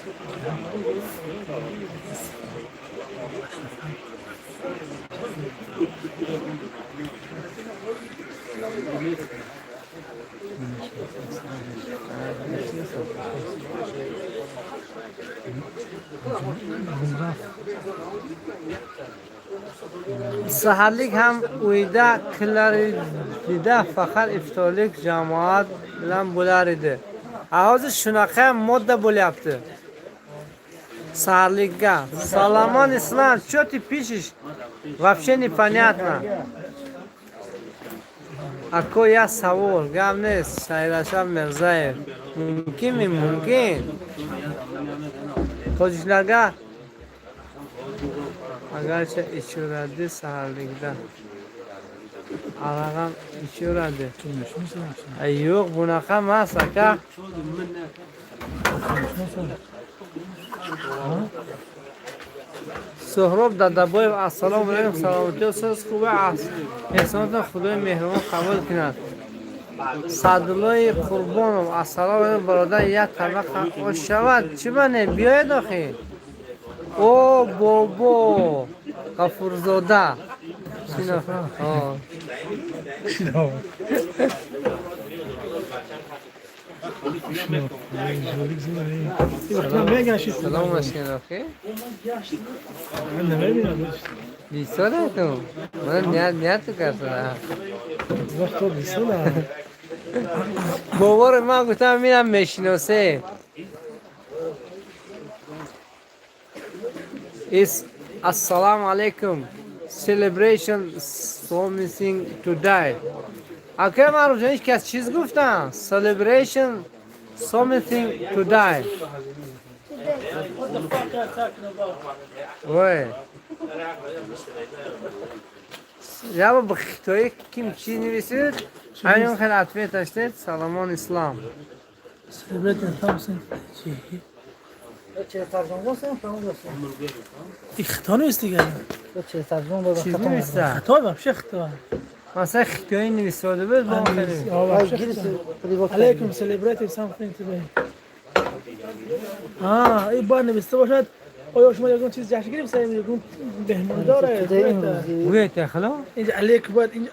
Saharlik ham uyda qilar edida, faqat iftorlik jamoat bilan bo'lar edi. Hozir shunaqa ham modda bo'lyapti. Saharlikka. Соломон Ислам, что ты пишешь? Вообще непонятно. Ако я савол, гап нест, Сайрашав Мирзаев. Мумкинми, мумкин. Tojiklarga agarcha ichuradi saharlikda. Aroq ham ichaveradi. Ay, yo'q, bunaqa emas, aka. Суҳроб Дадабоев, ассалому алайкум, саломатӣ, siz хуба, эҳсонотон Худои меҳрубон қабул кунад. Саъдуллои Қурбонов, ассалому алайкум, бародар, як табақ ош шавад, чӣ ба не, биёед охи. О, бобо Ғафурзода. Шино. О. Шино. Салом бошед, охи. من نمیبینم. 20 сола ту? Ман ният кардам. وقت تو 20 ساله. Бовар, ман гуфтам, минам мешиносе. Is assalomu alaykum. Celebration something today. Ака Маъруф, ҳеҷ кас чиз гуфтам? Celebration something today. What the fuck are you talking about? Ой. Я ба хитоӣ ким чӣ нависид? Ҳамин хел ответ аштед, Соломон Ислам. Celebrating something. چی؟ چه ترجمه داشتم تمام داشتم. این خطا نیست دیگه. چه ترجمه دادم. Чиз нависта? خطا вообще خطا. Масалан, хитоӣ нависода буд, бо он хеле. آه، вообще خطا. علیکم celebrating something today. آه، این باید نوشته باشد. آیا شما یگان چیز جشن گرفتید؟ یگان مهمان داره؟ گویت خلا. اینجا علیک باید اینجا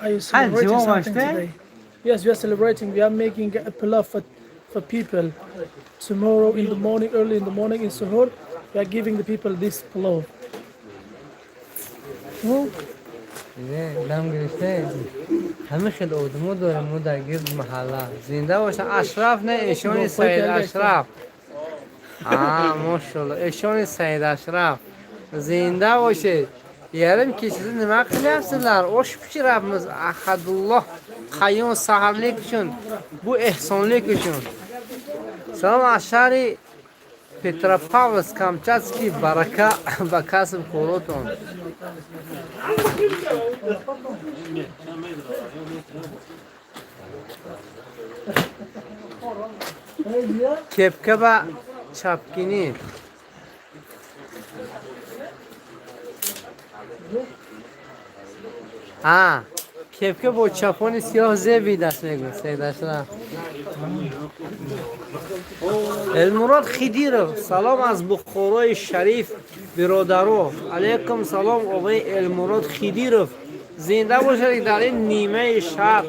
are you celebrating something today? Yes, we are celebrating. We are making a pilaf for people. Tomorrow in the morning, early in the morning in Suhoor, we are giving the people this pilaf. دم گرفته همه خیلی آدمو داریم ما در گرد محله. زنده باشن. اشرف نه، ایشون سید اشرف. آه ماشاءالله، ایشون سید اشرف، زنده باشید. Yarim kechasi nima qilyapsizlar? Osh pishiryapmiz Ahadulloh Qayyum saharlik uchun, bu ehsonlik uchun. Salom аз шаҳри Петропавловск Камчатский, барака ба касб коротон. Кепка ба чапкинӣ. А кепка бо чапони сиёҳ зеби даст мегӯ Саид Ашраф. Элмурод Хидиров, салом аз Бухорои Шариф, биродаро. Алейкум салом, оғои Элмурод Хидиров. Зинда бошед, дар ин нимаи шаб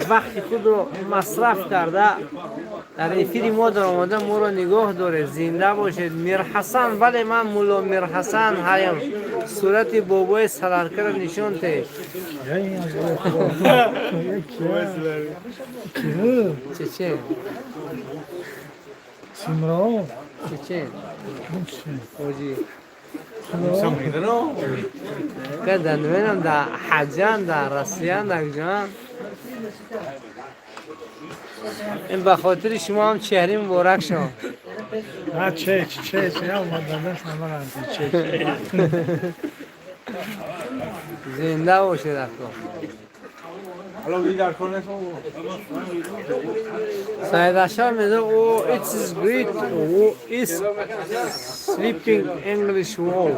вақти худро масраф карда дар эфири мо даромада моро нигоҳ доред. Зинда бошед. Мирҳасан, бале, ман мулло Мирҳасан ҳаям. Сурати бобои саларкаро нишон теҳ. Чечен. Чечен. Оҷи. Ка намедонам, дар ҳаҷан, дар Россиян, дар куҷоан. این به خاطر شما هم چهره مبارک شما. نه چه چه چه اومد دست نمارم چه. زنده باشید اخو. سید اشرف میگه او it is great او is sleeping English wow.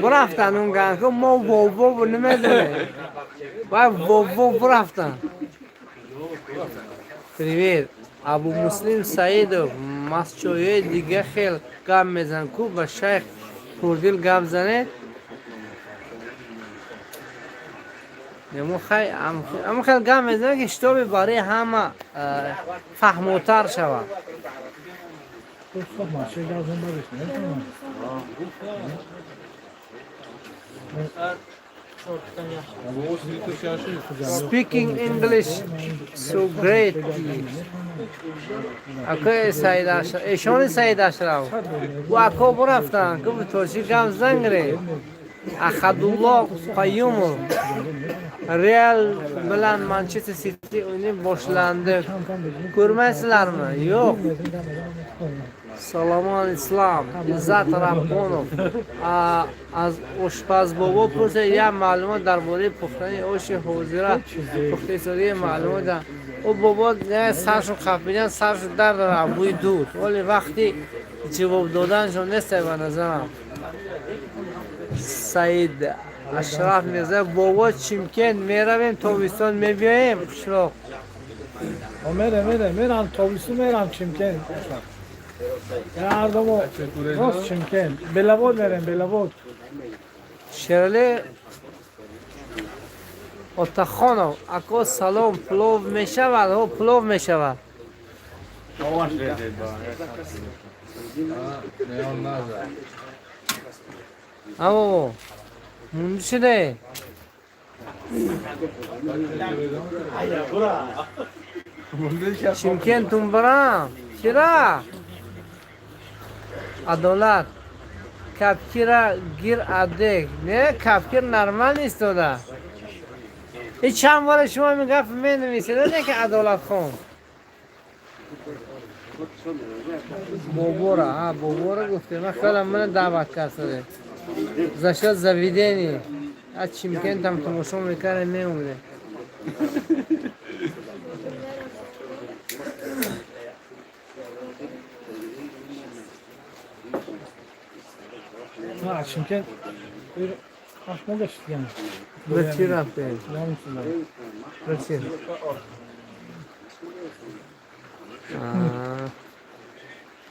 برفتن اون گن که ما واو واو نمیدونه. باید واو واو برفتن. Привет. Абу Муслим Саидов, масчои дига хел гап мезан ку ба шайх Пурдил гап занед. Нему хай ам хел гап мезанад, ки шитоби барои ҳама фаҳмотар шавад. Speaking English so great. Акои Саид Ашраф, эшони Саид Ашраф. У ако бурафтан, ку тоҷик гап зангре. Ахадулло Qayumov. Real bilan Manchester City o'yini boshlandi. Ko'rmaysizlarmi? Yo'q. Solomon Islom, Izzat Rabbonov. Аз ошпаз бобо пурсед, як маълумот дар бораи пухтани оши ҳозира пухтаистодии маълумот. Ӯ бобо саршон қапидан, саршон дард дорад, бӯи дуд. Вале вақти ҷавоб доданшон нест ба назарам. Саид Ашраф Мирза, бобо Чимкент меравем, тобистон мебиёем қишлоқ. мере мере мерам тобистон, мерам Чимкент. هر راست چمکن بلواد мерем بلواد. Шерали Отахонов, ако салом, плов мешавад? Ҳо, плов мешавад. А бобо, мунди шуде? Чимкентум барам. Чира? Адолат. Капкира гир адек. Не, капкир нормал истода. И чанд бора шумо мегап менависед, не ки Адолат хон. Бобора, а бобора гуфте, ман хаёлам мана даъват кард. За счет заведение. Аз Чимкентам тамошо мекардем, меомадем. نه Çimkent bir 8 моҳ гашт. Ба чӣ рафтем? Ба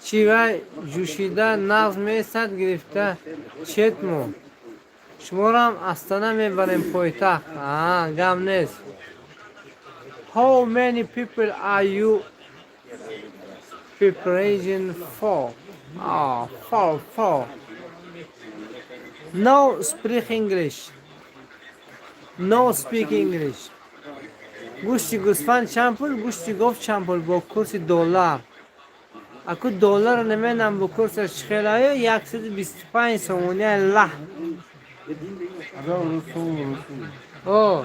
чӣ? Чӣ вай ҷӯшида нағз месад, гирифта четмо. Шуморам Астана мебарем, пойтахт. А, гам нест. How many people are you preparing for? Ah, for, for. No speak English. No speak English. Гӯшти гӯсфанд чанд пул, гӯшти гов чанд пул бо курси доллар? Аку доллар наменам, бо курсаш чӣ хелаю, 125 сомони лаҳ. О,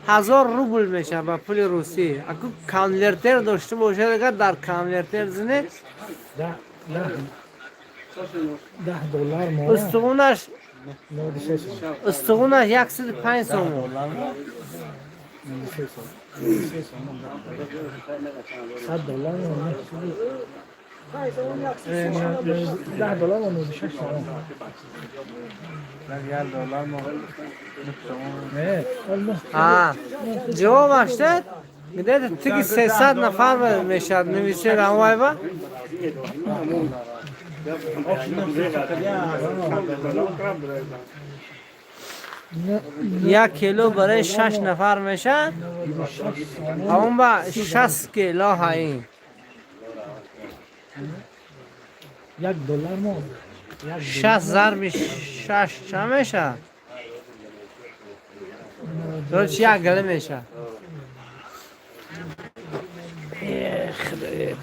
1000 рубл мешавад ба пули русӣ. Аку конвертер дошта бошад, агар дар конвертер зинед. 10 доллар мо. Устухунаш 96. Устухунаш 105 сомон. 96 сом. 96 сом. 100 доллар мо. 10 доллар мо 96 сом. 1 доллар мо. Не, А, ҷавобаш дед, где-то тиги 300 нафар мешавад, нависед амвайба. 1 кило барои шаш нафар мешавад, ҳамон ба 60 кило ҳаин. 1 доллар мо. Як 60 зарби шаш чанд мешавад? Короче, як гала мешавад.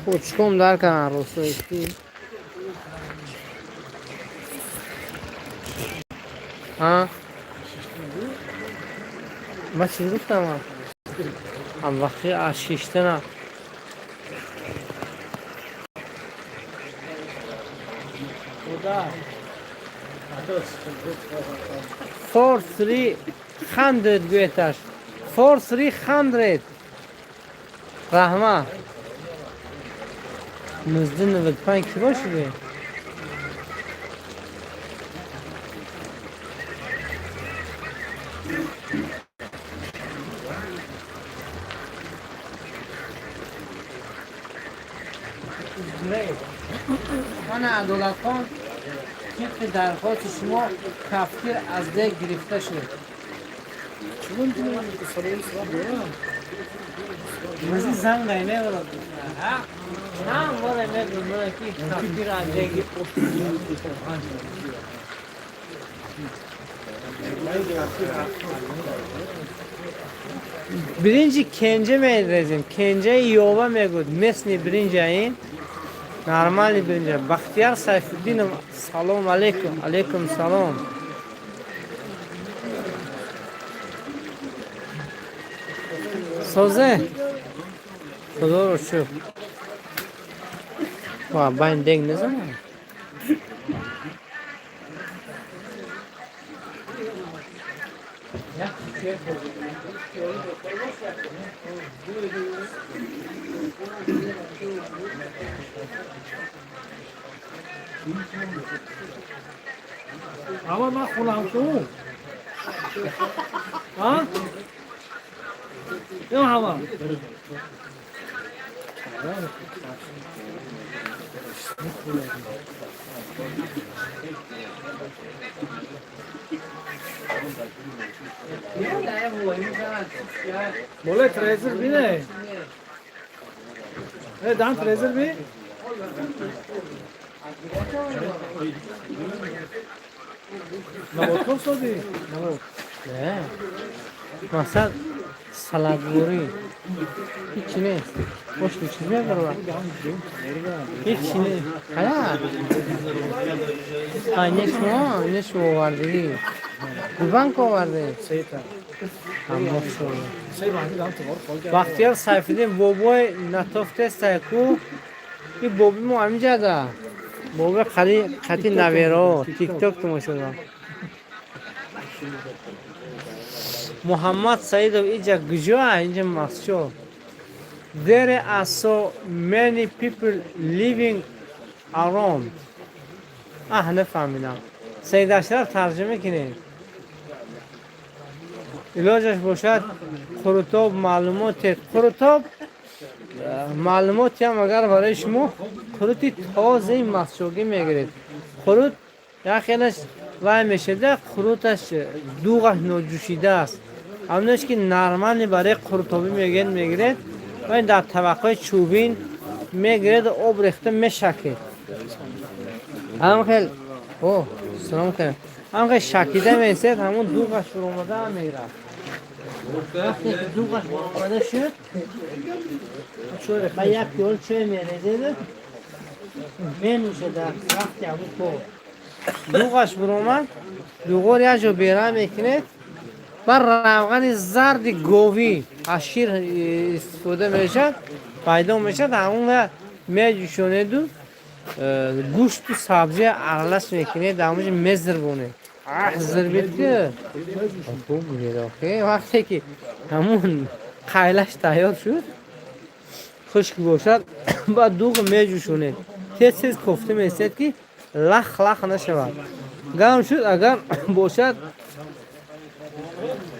Почком дар кардам рӯстои. Ҳа, ман чиз гуфтам, ам вақти аз шиштана. Худа. 4300 гӯеташ, 4300. Раҳма, 1995 кило шуде. Мана, Адолатхон, тибқи дархости шумо кафгир аз дег гирифта шуд. Чун салом дорам. Мизи зангай мебарад. Чанд боре мегӯям, ки кафгир аз дег. Биринҷи кенҷа мерезем. Кенҷаи ёва мегӯд. Местный биринҷа, ин нормальный биринҷа. Бахтияр Сайфуддинов, салом алейкум. Алейкум салом. Созе, худоро шукр. Ва байн дег незанам. اما من خونم تو ها یا هوا. مولا تریزر بینه اه دان تریزر بی. نبات کن سادی نبات. Не. Мақсад салатбурӣ. Ҳичи нест. Пошти чиз мебарова? Ҳичи нест. Ҳая. А, не шумо, не шумо овардагӣ. Гулбанк оварде. Сета. Ҳамбош шумо. Се баъди дам товар хол кард. Бахтиёр Сайфиддин, бобой натофтестай ку? И боби мо ҳаминҷада. Боби қали қати наверо, тикток тамошо дорам. Муҳаммад Саидов, иҷа куҷоа? Инҷа Масчо. There are so many people living around. Аҳ, нафаҳмидам. Саид Ашраф, тарҷума кунед. Илоҷаш бошад, Қурутоб маълумоте. Қурутоб маълумотиам агар барои шумо. Қурути тозаи масчогӣ мегиред. Қурут як хелаш вай мешуда, қуруташ дуғаш ноҷӯшидааст. Ҳаминаш ки нормальный барои қурутобӣ мегиред, мегиред ва дар табақҳои чӯбин мегиред, об рехта мешакед. Ҳамин хел, о, салом кардем. Ҳамин хел шакида месед, ҳамун дуғаш фуромада мегирад. Вақте ки дуғаш фуромада шуд, ба як пиёл чой мерезед, менӯшед. Дар вақти ҳамун кор дуғаш буромад, дуғор як ҷо бера мекунед ва равғани зарди говӣ аз шир истифода мешавад, пайдо мешавад, ҳамун меҷӯшонеду гӯшту сабзӣ аралаш мекунед, дар ҳамонҷо мезирбонед. Аҳ, зирбид ки хуб буд. Вақте ки ҳамун қайлаш тайёр шуд, хушк бошад, баъд дуғ меҷӯшонед, тез тез кофта месед, ки лах лах нашавад. Гарм шуд, агар бошад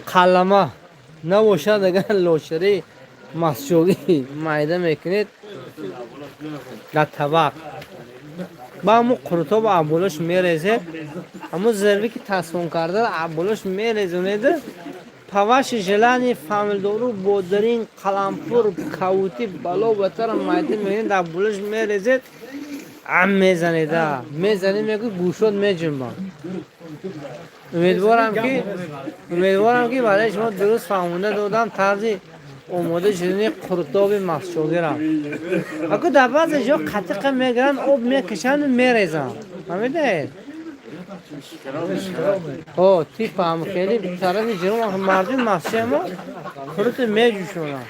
қалама, набошад агар лочари масчогӣ майда мекунед дар табақ, ба ҳамун қурутоба аболош мерезед, ҳамун зирбе ки тасфон карда аболош мерезонед. По вашей желании помидору, бодиринг, қалампур, кавути, бало батара майда мекунед, дар болош мерезед, ам мезанед, мезанед, мегӯ гӯшот меҷунбам. Умедворам, ки барои шумо дуруст фаҳмонда додам тарзи омода шудани қурутоби масчогира. Аку дар баъзе ҷо қатиқа мегиранд, об мекашанду мерезанд, фаҳмидаед? Ҳо, типа ҳам хеле тарафи ҷануб мардуми масчои мо қуруто меҷӯшонанд.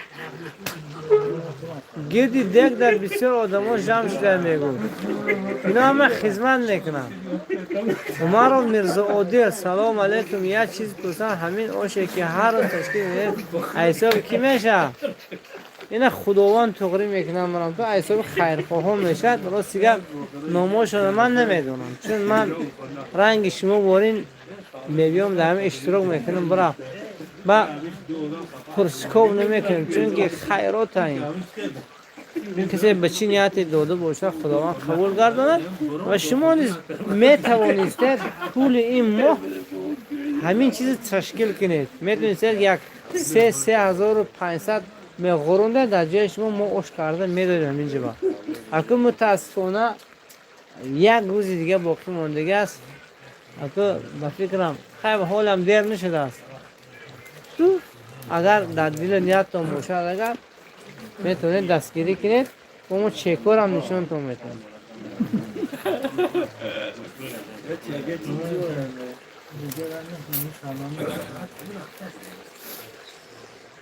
Гирди дег дар бисёр одамо ҷамъ шуда мегӯ, ино ҳама хизмат мекунанд. Умаров Мирзоодил, салом алейкум. Як чиз пурсам: ҳамин оше ки ҳар рӯз ташкил медиҳед, ҳисоби кӣ мешавад? Ина Худованд туғрӣ мекунам, марам ту, ҳисоби хайрхоҳон мешавад. Рости гап, номошонро ман намедонам, чун ман ранги шумо ворин мебиём, дар ҳамин иштирок мекунам, бирав ба пурсков намекунем, чунки хайротаем. Касе ба чӣ нияте дода бошад, Худованд қабул гардонад. Ва шумо низ метавонистед тӯли ин моҳ ҳамин чизи ташкил кунед. Метавонистед як 3500 меғурунда, дар ҷои шумо мо ош карда медодем ҳамин ҷоба. Аку мутаассифона як рӯзи дига боқӣ мондагиаст. Аку ба фикрам, хайр, ҳолам дер нашудааст. Ту агар дар дили ниятон бошад, агар метавонед дастгирӣ кунед, бо мо чекорам нишонтон метавонем.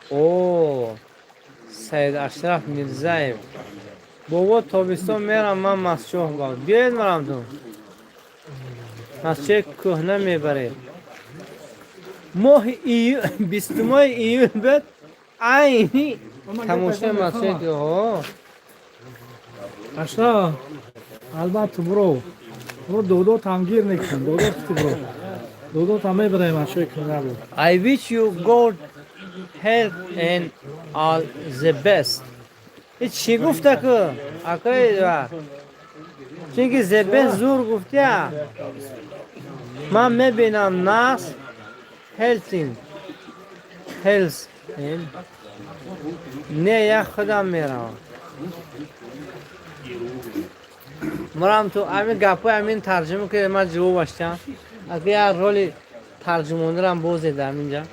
О, Саид Ашраф Мирзаев, бобо, тобистон мерам ман Масчоҳ, ба биёед, марамтон Масчоҳи кӯҳна мебаред. Моҳи июл, 20-уми июл бед, айни тамошои Масчоҳи ҳо. Ашраф, албатта, бро, бро, додо тамгир мекунем, додо ту, бро, додо там мебарем ашои кунабо. I wish you good health and all the best. И чӣ гуфта ку? Акои ва. Чунки the best зур гуфтя. Ман мебинам нақс health. Health. Не, як худам меравам. Марам ту ҳамин гапҳои ҳамин тарҷума ки ман ҷавобаш дам. Агар як роли тарҷумонирам бозед ҳаминҷа.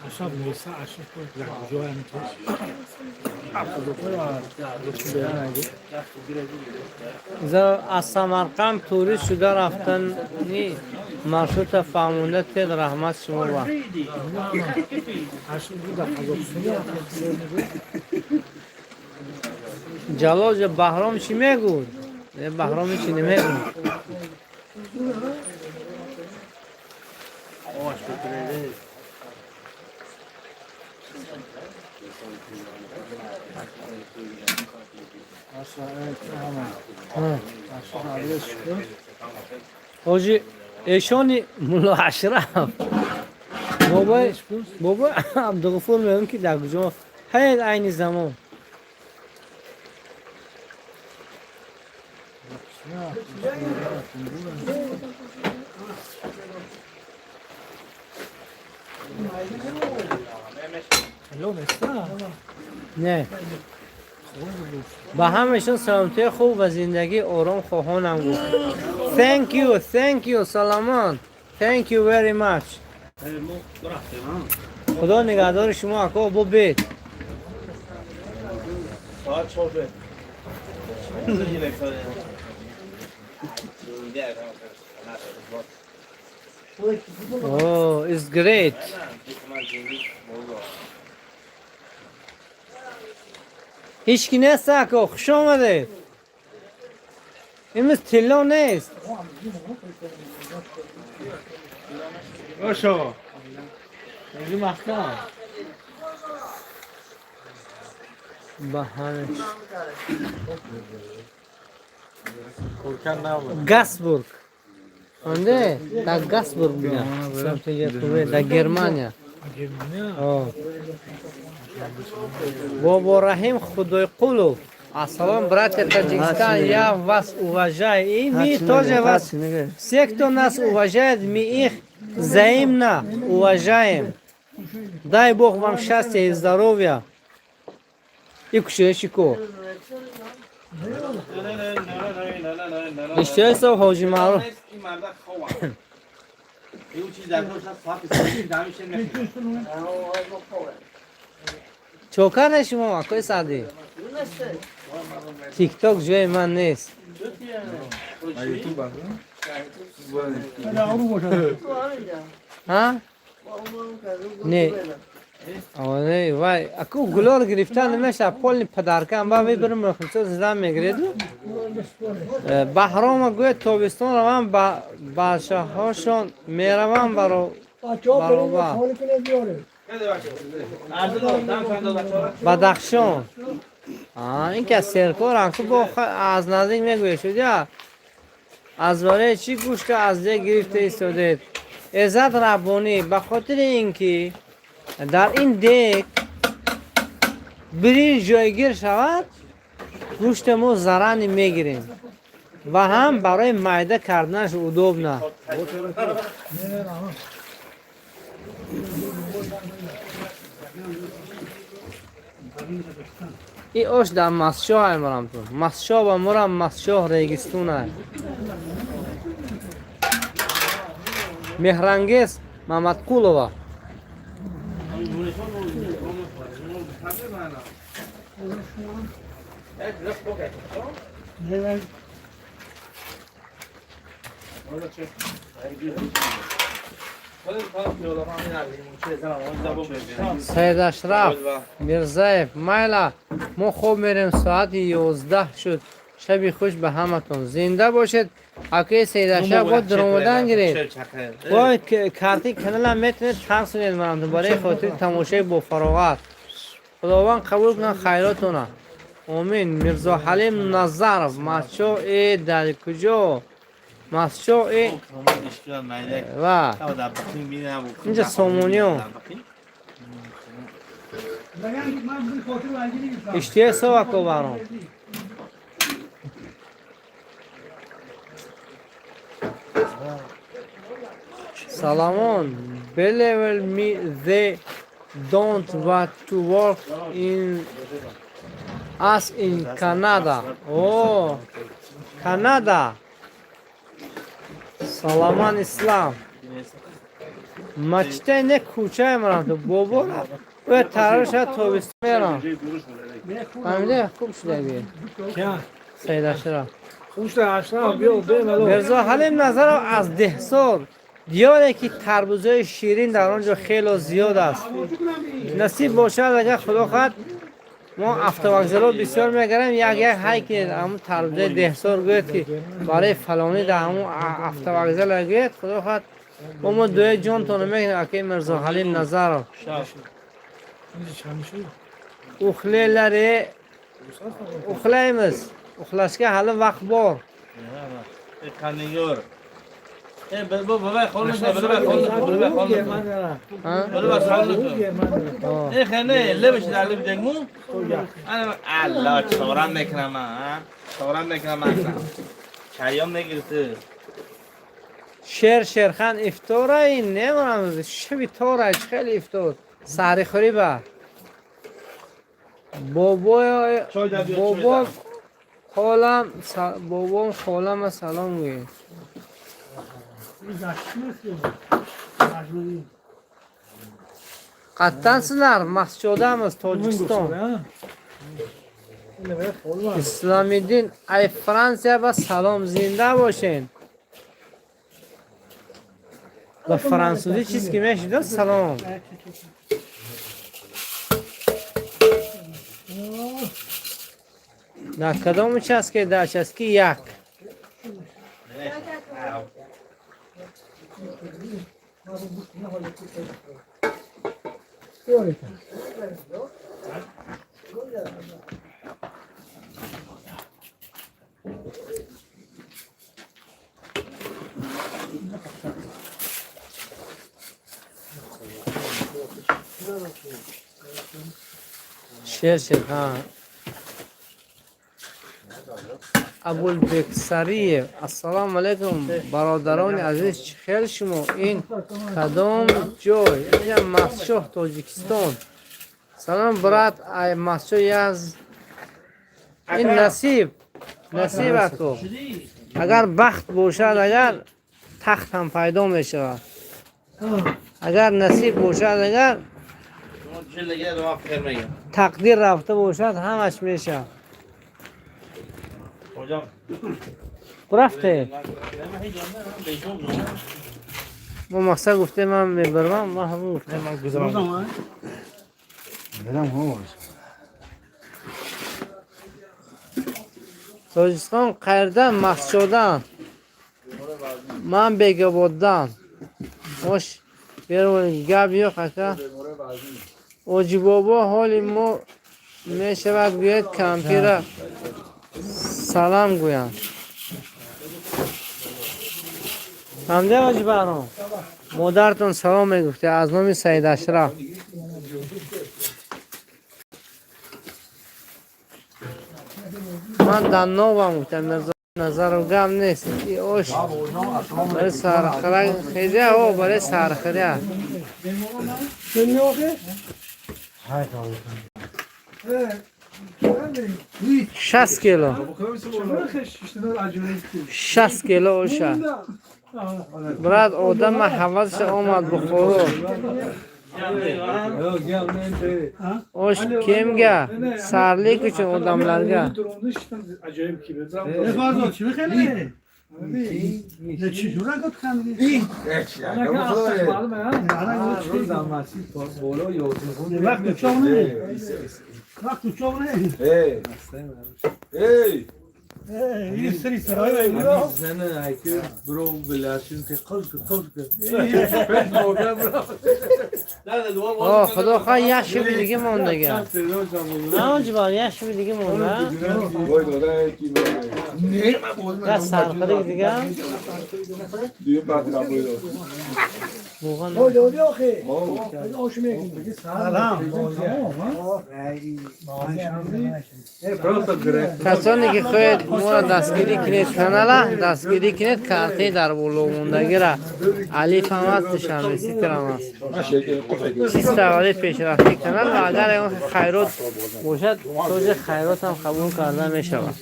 Ашраф Муса, Ашраф ҷо ҳамин. Аз Самарқанд турист шуда рафтани маршрута фаҳмонда тед, раҳмат шумо ба. Ашраф буд дар Қазоқистон. Ҷалол ҷо, Баҳром чӣ мегӯд? Баҳром чӣ намегӯд? Ҳоҷи эшони Мулло Ашраф, бобои бобои Абдуғафур, мегӯям, ки дар куҷо ҳаед айни замон? Не, ба ҳамашон саломатии хуб ва зиндагии ором хоҳонам гуфт. Thank you, thank you, Саломон, thank you very much. Худо нигаҳдори шумо, ако, бо бед. ساعت 4. Oh, it's great. ҳички нест, ако, хуш омадед. Имрӯз тилло нест. Бошо. Инҷо маҳкам. Ба ҳамеш. Куркан набуд. Гасбург. Хонде? Дар Гасбург буда. Дар Германия. Бобо Раҳим Худойқулов. Ассалом, братья Таджикистан, я вас уважаю. И мы тоже вас. Все, кто нас уважает, мы их взаимно уважаем. Дай Бог вам счастья и здоровья. И кушешико. Иште ҳоҷи маъруф. این مرد خواب این چیز در تو ساعت 3 دمیشه نمیشه. Чокар шумо, акои Саъдӣ? Тикток ҷои ман нест. Ютуб. Ҳа? Не. Не, вай, аку гулор гирифтан намеша, полный подарка, ба вай бирм мухлисо зидан мегиреду. Баҳрома гӯяд, тобистон равам ба бачаҳошон меравам баробар. Бадахшон. Ин ки аз серкор аку бо аз наздик мегӯяд шудя. Аз барои чӣ гӯшта аз дег гирифта истодед? Иззат Раббонӣ, ба хотири ин ки дар ин дег биринҷ ҷойгир шавад, гӯшта мо заранее мегирем ва ҳам барои майда карданаш удобно. И ош дар Масшоҳ ай, марам ту. Масшоҳ ба мурам, Масшоҳ регистон ай. Меҳрангез Мамадқулова. Саид Ашраф Мирзаев, майла, мо хоб мерем, соати 11 шуд. Шаби хуш ба ҳаматон. Зинда бошед, акои Саид Ашраф, бо дуромадан гиред. Бо карти каналам метавонед тансунед, марам барои хотири тамошои бофароғат. Худованд қабул кунад хайротона. Омин. Мирзо Ҳалим Назаров, Масчо э дар куҷо? Масчо э ва инҷа сомониё. Иштиҳои совако баром. Саламон, believe me, they don't want to work in us in Canada. Oh, Canada. Саламан Ислам. Мачитай не кӯчае марам ту бобо оя тараша тобистон мерам. Фаҳмиде, хуб шудаги. Саид Ашраф. Мирзо Ҳалим Назаров аз Деҳсор. Диёре ки тарбузҳои ширин дар он ҷо хело зиёд аст. Насиб бошад, агар Худо хоҳад. Мо автовокзалҳо бисёр мегарем, як як ҳай кинед, ҳамун тарбузаи деҳсор гӯяд, ки барои фалонӣ дар ҳамун автовокзал гӯяд, худо хоҳад, бо мо дуе ҷонтонро мегирем, акаи Мирзоҳалим Назаров. Uxlaylari, uxlaymiz. Uxlashga hali vaqt bor. Qaningor. بابا خالص بابا خالص بابا خالص. Ha? بابا خالص. Ha. ای خنه لبش در لب دگمو انا الله چورم میکنم، ها چورم میکنم، اصلا چایام میگیرته. Шер Шерхан ифтора ин немонам шаби тора хеле ифтор саҳрихӯрӣ ба бобои бобом холам бобом холама салом гӯед. Qattansizlar? Masjidamiz, Tojikiston. Исломиддин ай Франсия ба салом, зинда бошен. Ба франсузӣ чиз ки мешидод салом. Дар кадом участке? Дар участки як. Шер Шерхан Абулбексариев, ассалому алайкум, бародарони азиз, чӣ хел шумо? Ин кадом ҷой? Инҷа Мастшоҳ, Тоҷикистон. Салом, брат, ай Мастшоҳ яз. Ин насиб, насиб аку. Агар бахт бошад, агар тахт ҳам пайдо мешавад. Агар насиб бошад, агар тақдир рафта бошад, ҳамаш мешавад. Рафте мо мақсад гуфтем, ман мебарам, ман ҳамон гуфтем. برم ها. Тоҷикистон qayerdan? Mastchodan. Ман Бегободдан. Ош берун гап yo'q, aka. Оҷибобо, ҳоли мо мешавад, гӯяд кампира салам гӯянд. Фаҳмида, Ҳоҷи Баҳром? Модаратон салом мегуфте аз номи Саид Ашраф. Ман дар новам гуфтам, Мирзо Назаров, гап нест. И ош барои сархӯра хезя, о барои сархӯря. 60 кило, 60 кило оша. Брат, одама ҳавасша омад Бухоро. Ош кемга? Сарlik uchun odamlarga. فرزاد چی بخیلی؟ چی جور نگات خندی؟ وقت چاق نه، وقت چاق نه. ای این سری سرای زنه هیکل برو بلاشین که قل قل. О, худо хоҳ, як шиби дига мондага. Ҳоҷи бор, як шиби дига монда. وای داده کی Як сархӯрик дига. دیگه بعد نبود. Буған. سلام. Касоне ки хоҳед моро дастгирӣ кунед, канала дастгирӣ кунед, картаи дар боло мондагира алиф ҳам аст, душанбе ситрам аст. Чиста барои пешрафти канал ва агар ягон хайрот бошад, тоҷи хайрот ҳам қабул карда мешавад.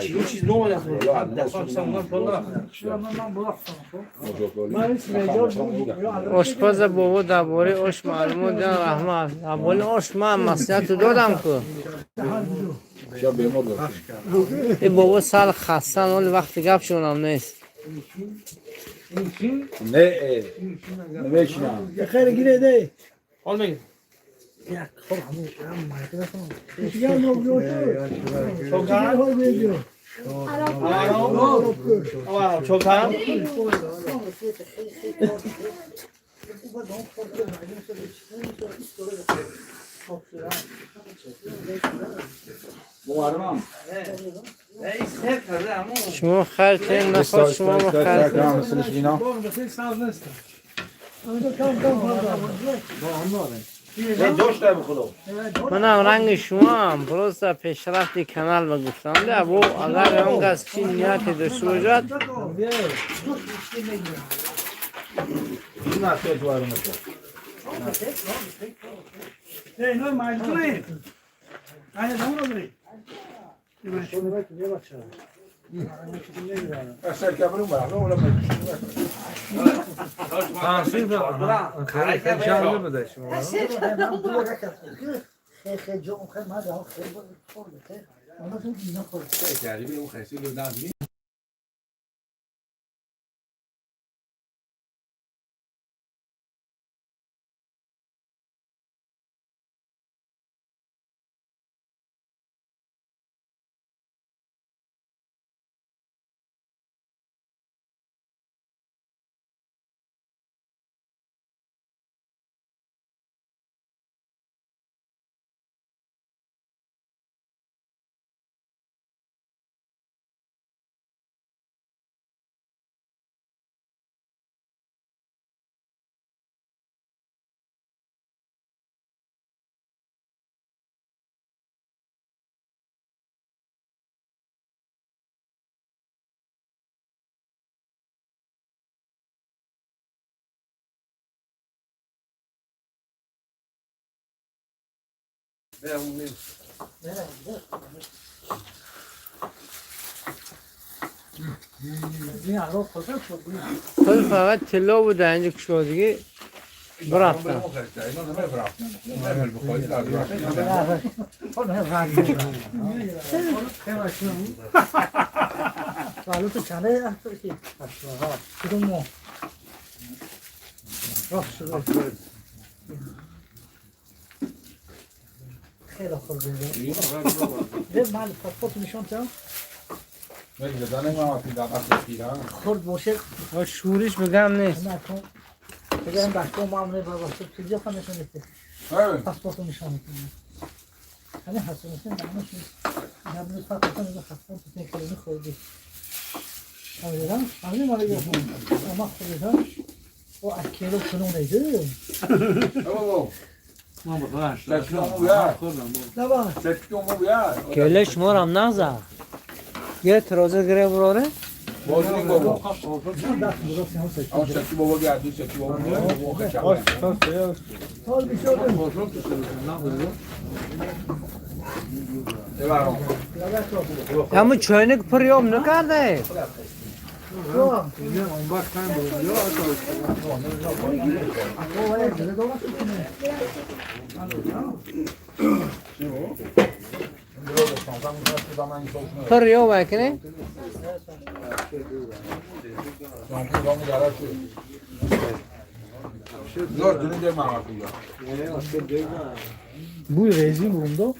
چی چیز نو Ошпаза бобо, дар бораи ош маълумот диҳан, раҳмат. Дар бораи ош ман маслиҳату додам ку. بیمار داشتیم. И бобо сал хастан, оли вақти гап шунам нест. نه نمیشنم. خیر گیره ده. حال میگی. چوکان. شما خرچه نخواد شما ما خرچه. منم رنگ شما هم بروز پیشرفت کانال و گفتم ده بو اگر هم کس چی نیت داشته باشد خود فقط طلا بوده اینجا کشادگی برفتم. خیلی خورده. ده مال پاسپورت نشون تام. خورد باشه. شورش بگم نیست. بگم بچه‌ها معامله بابا تو خانه نشون میده. پاسپورت نشون میده. همه هستن همه همه پاسپورت نشون پاسپورت نشون خوردی. همه همه مال گفتم. اما خوردن و اکیلو کنون نیده. کله شما هم نزد. یه ترازه گره براره. همون چاینک پر یام نکرده. پر یو میکنی؟ بوی رزین برومدو.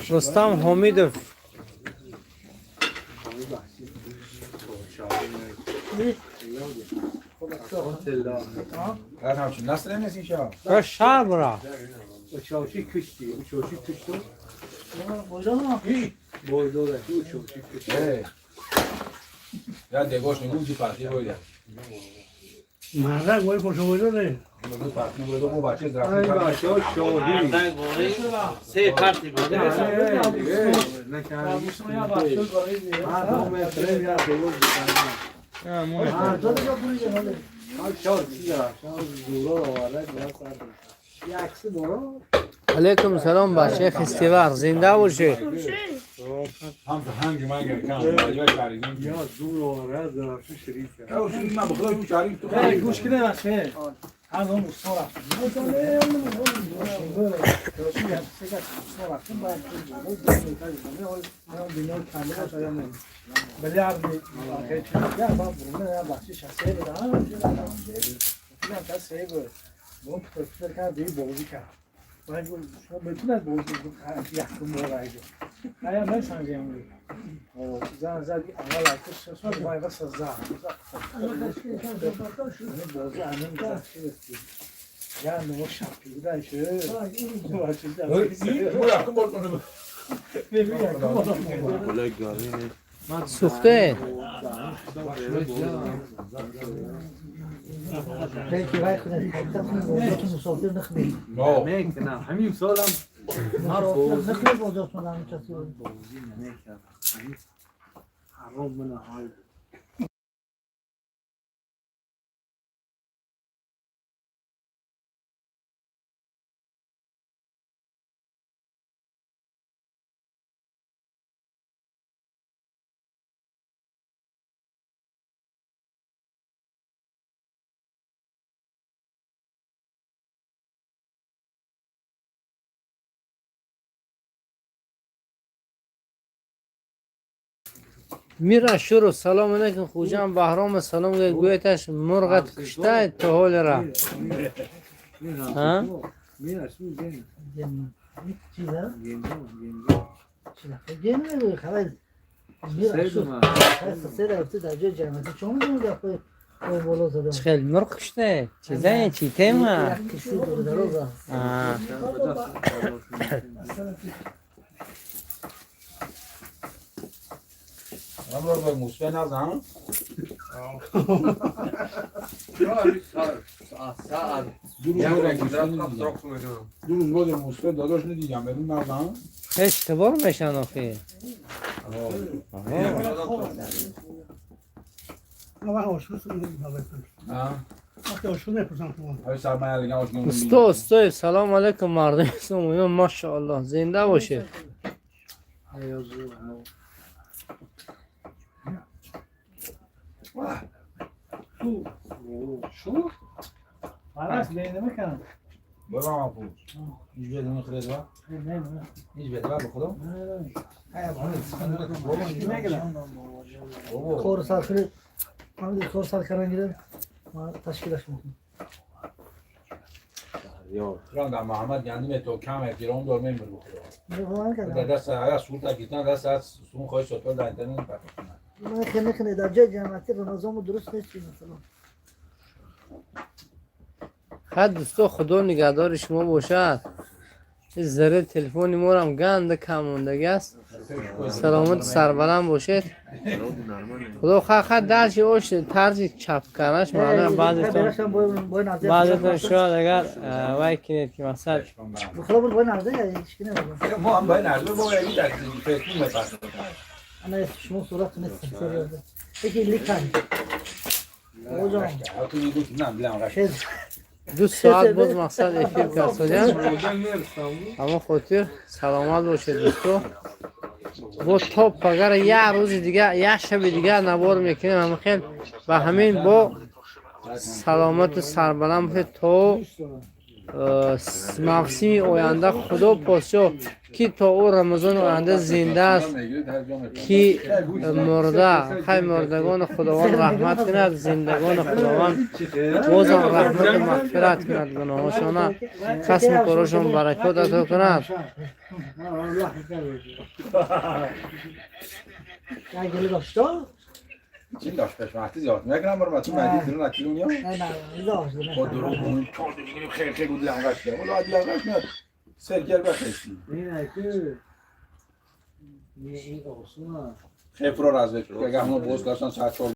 رستم حمیدов. شهر برا. مردک باید پشت بوده. سه پرتی بوده. علیکم سلام با شیخ استیوار زنده باشید. سوخته. میرا شروع. سلام علیکم خوجان بهرام سلام گویتش مرغت کشته تا حال را ها خیلی مرغ کشته چیزای چی تیمه اشتباه میشن آخه. استاد سلام علیکم مردم ماشاءالله زنده باشه. شو؟ خلاص بين مكان بابا عفوش هیچ بدون خریدوا هیچ بدوا بخدا خور سال خرید خور سال کردن گیرن ما تشکیلش میکنیم. یا در محمد گندم تو کم ایران دار میمر بخدا دست از سورت گیتن دست از سون خواهی سوتال در اینترنت من خیلی خیلی در جای جماعتی رمضان درست نیست مثلا. خد دوستا خدا نگهدار شما باشد. ذره تلفن مورم گند کم موندگی است. سلامت سربلند باشید. خدا خد درچی اوش طرزی چپ کردنش معنی بعضیتون شاید اگر وای کنید که مثلا ما هم باید نرزه با یکی در فیسبوک میپرسیم. انا شما صورت نیستم یکی لیکن 2 ساعت باز مقصد افیر کسادیم اما خاطر سلامت باشید دوستا. با تا پگر یک روز دیگه یک شب دیگه نوار میکنیم همه خیلی و همین با سلامت و سربلند باشید تا موسم آینده. خدا پادشاه کی تا او رمضان آینده زنده است کی مرده. خیر مردگان خداوند رحمت کند، زندگان خداوند بازم رحمت و مغفرت کند، گناهاشان قسم کاراشان برکات عطا کند. چی داشت پیش وقتی زیاد نکنم برم تو مدید درون اکیلونیا با دروغ اون چهار دیگه خیلی خیلی بود لنگش کرد ولی عادی لنگش نه سرگر بخشی نه این آسونه خیلی فرار از وقت اگه همون بوس داشتن ساعت 4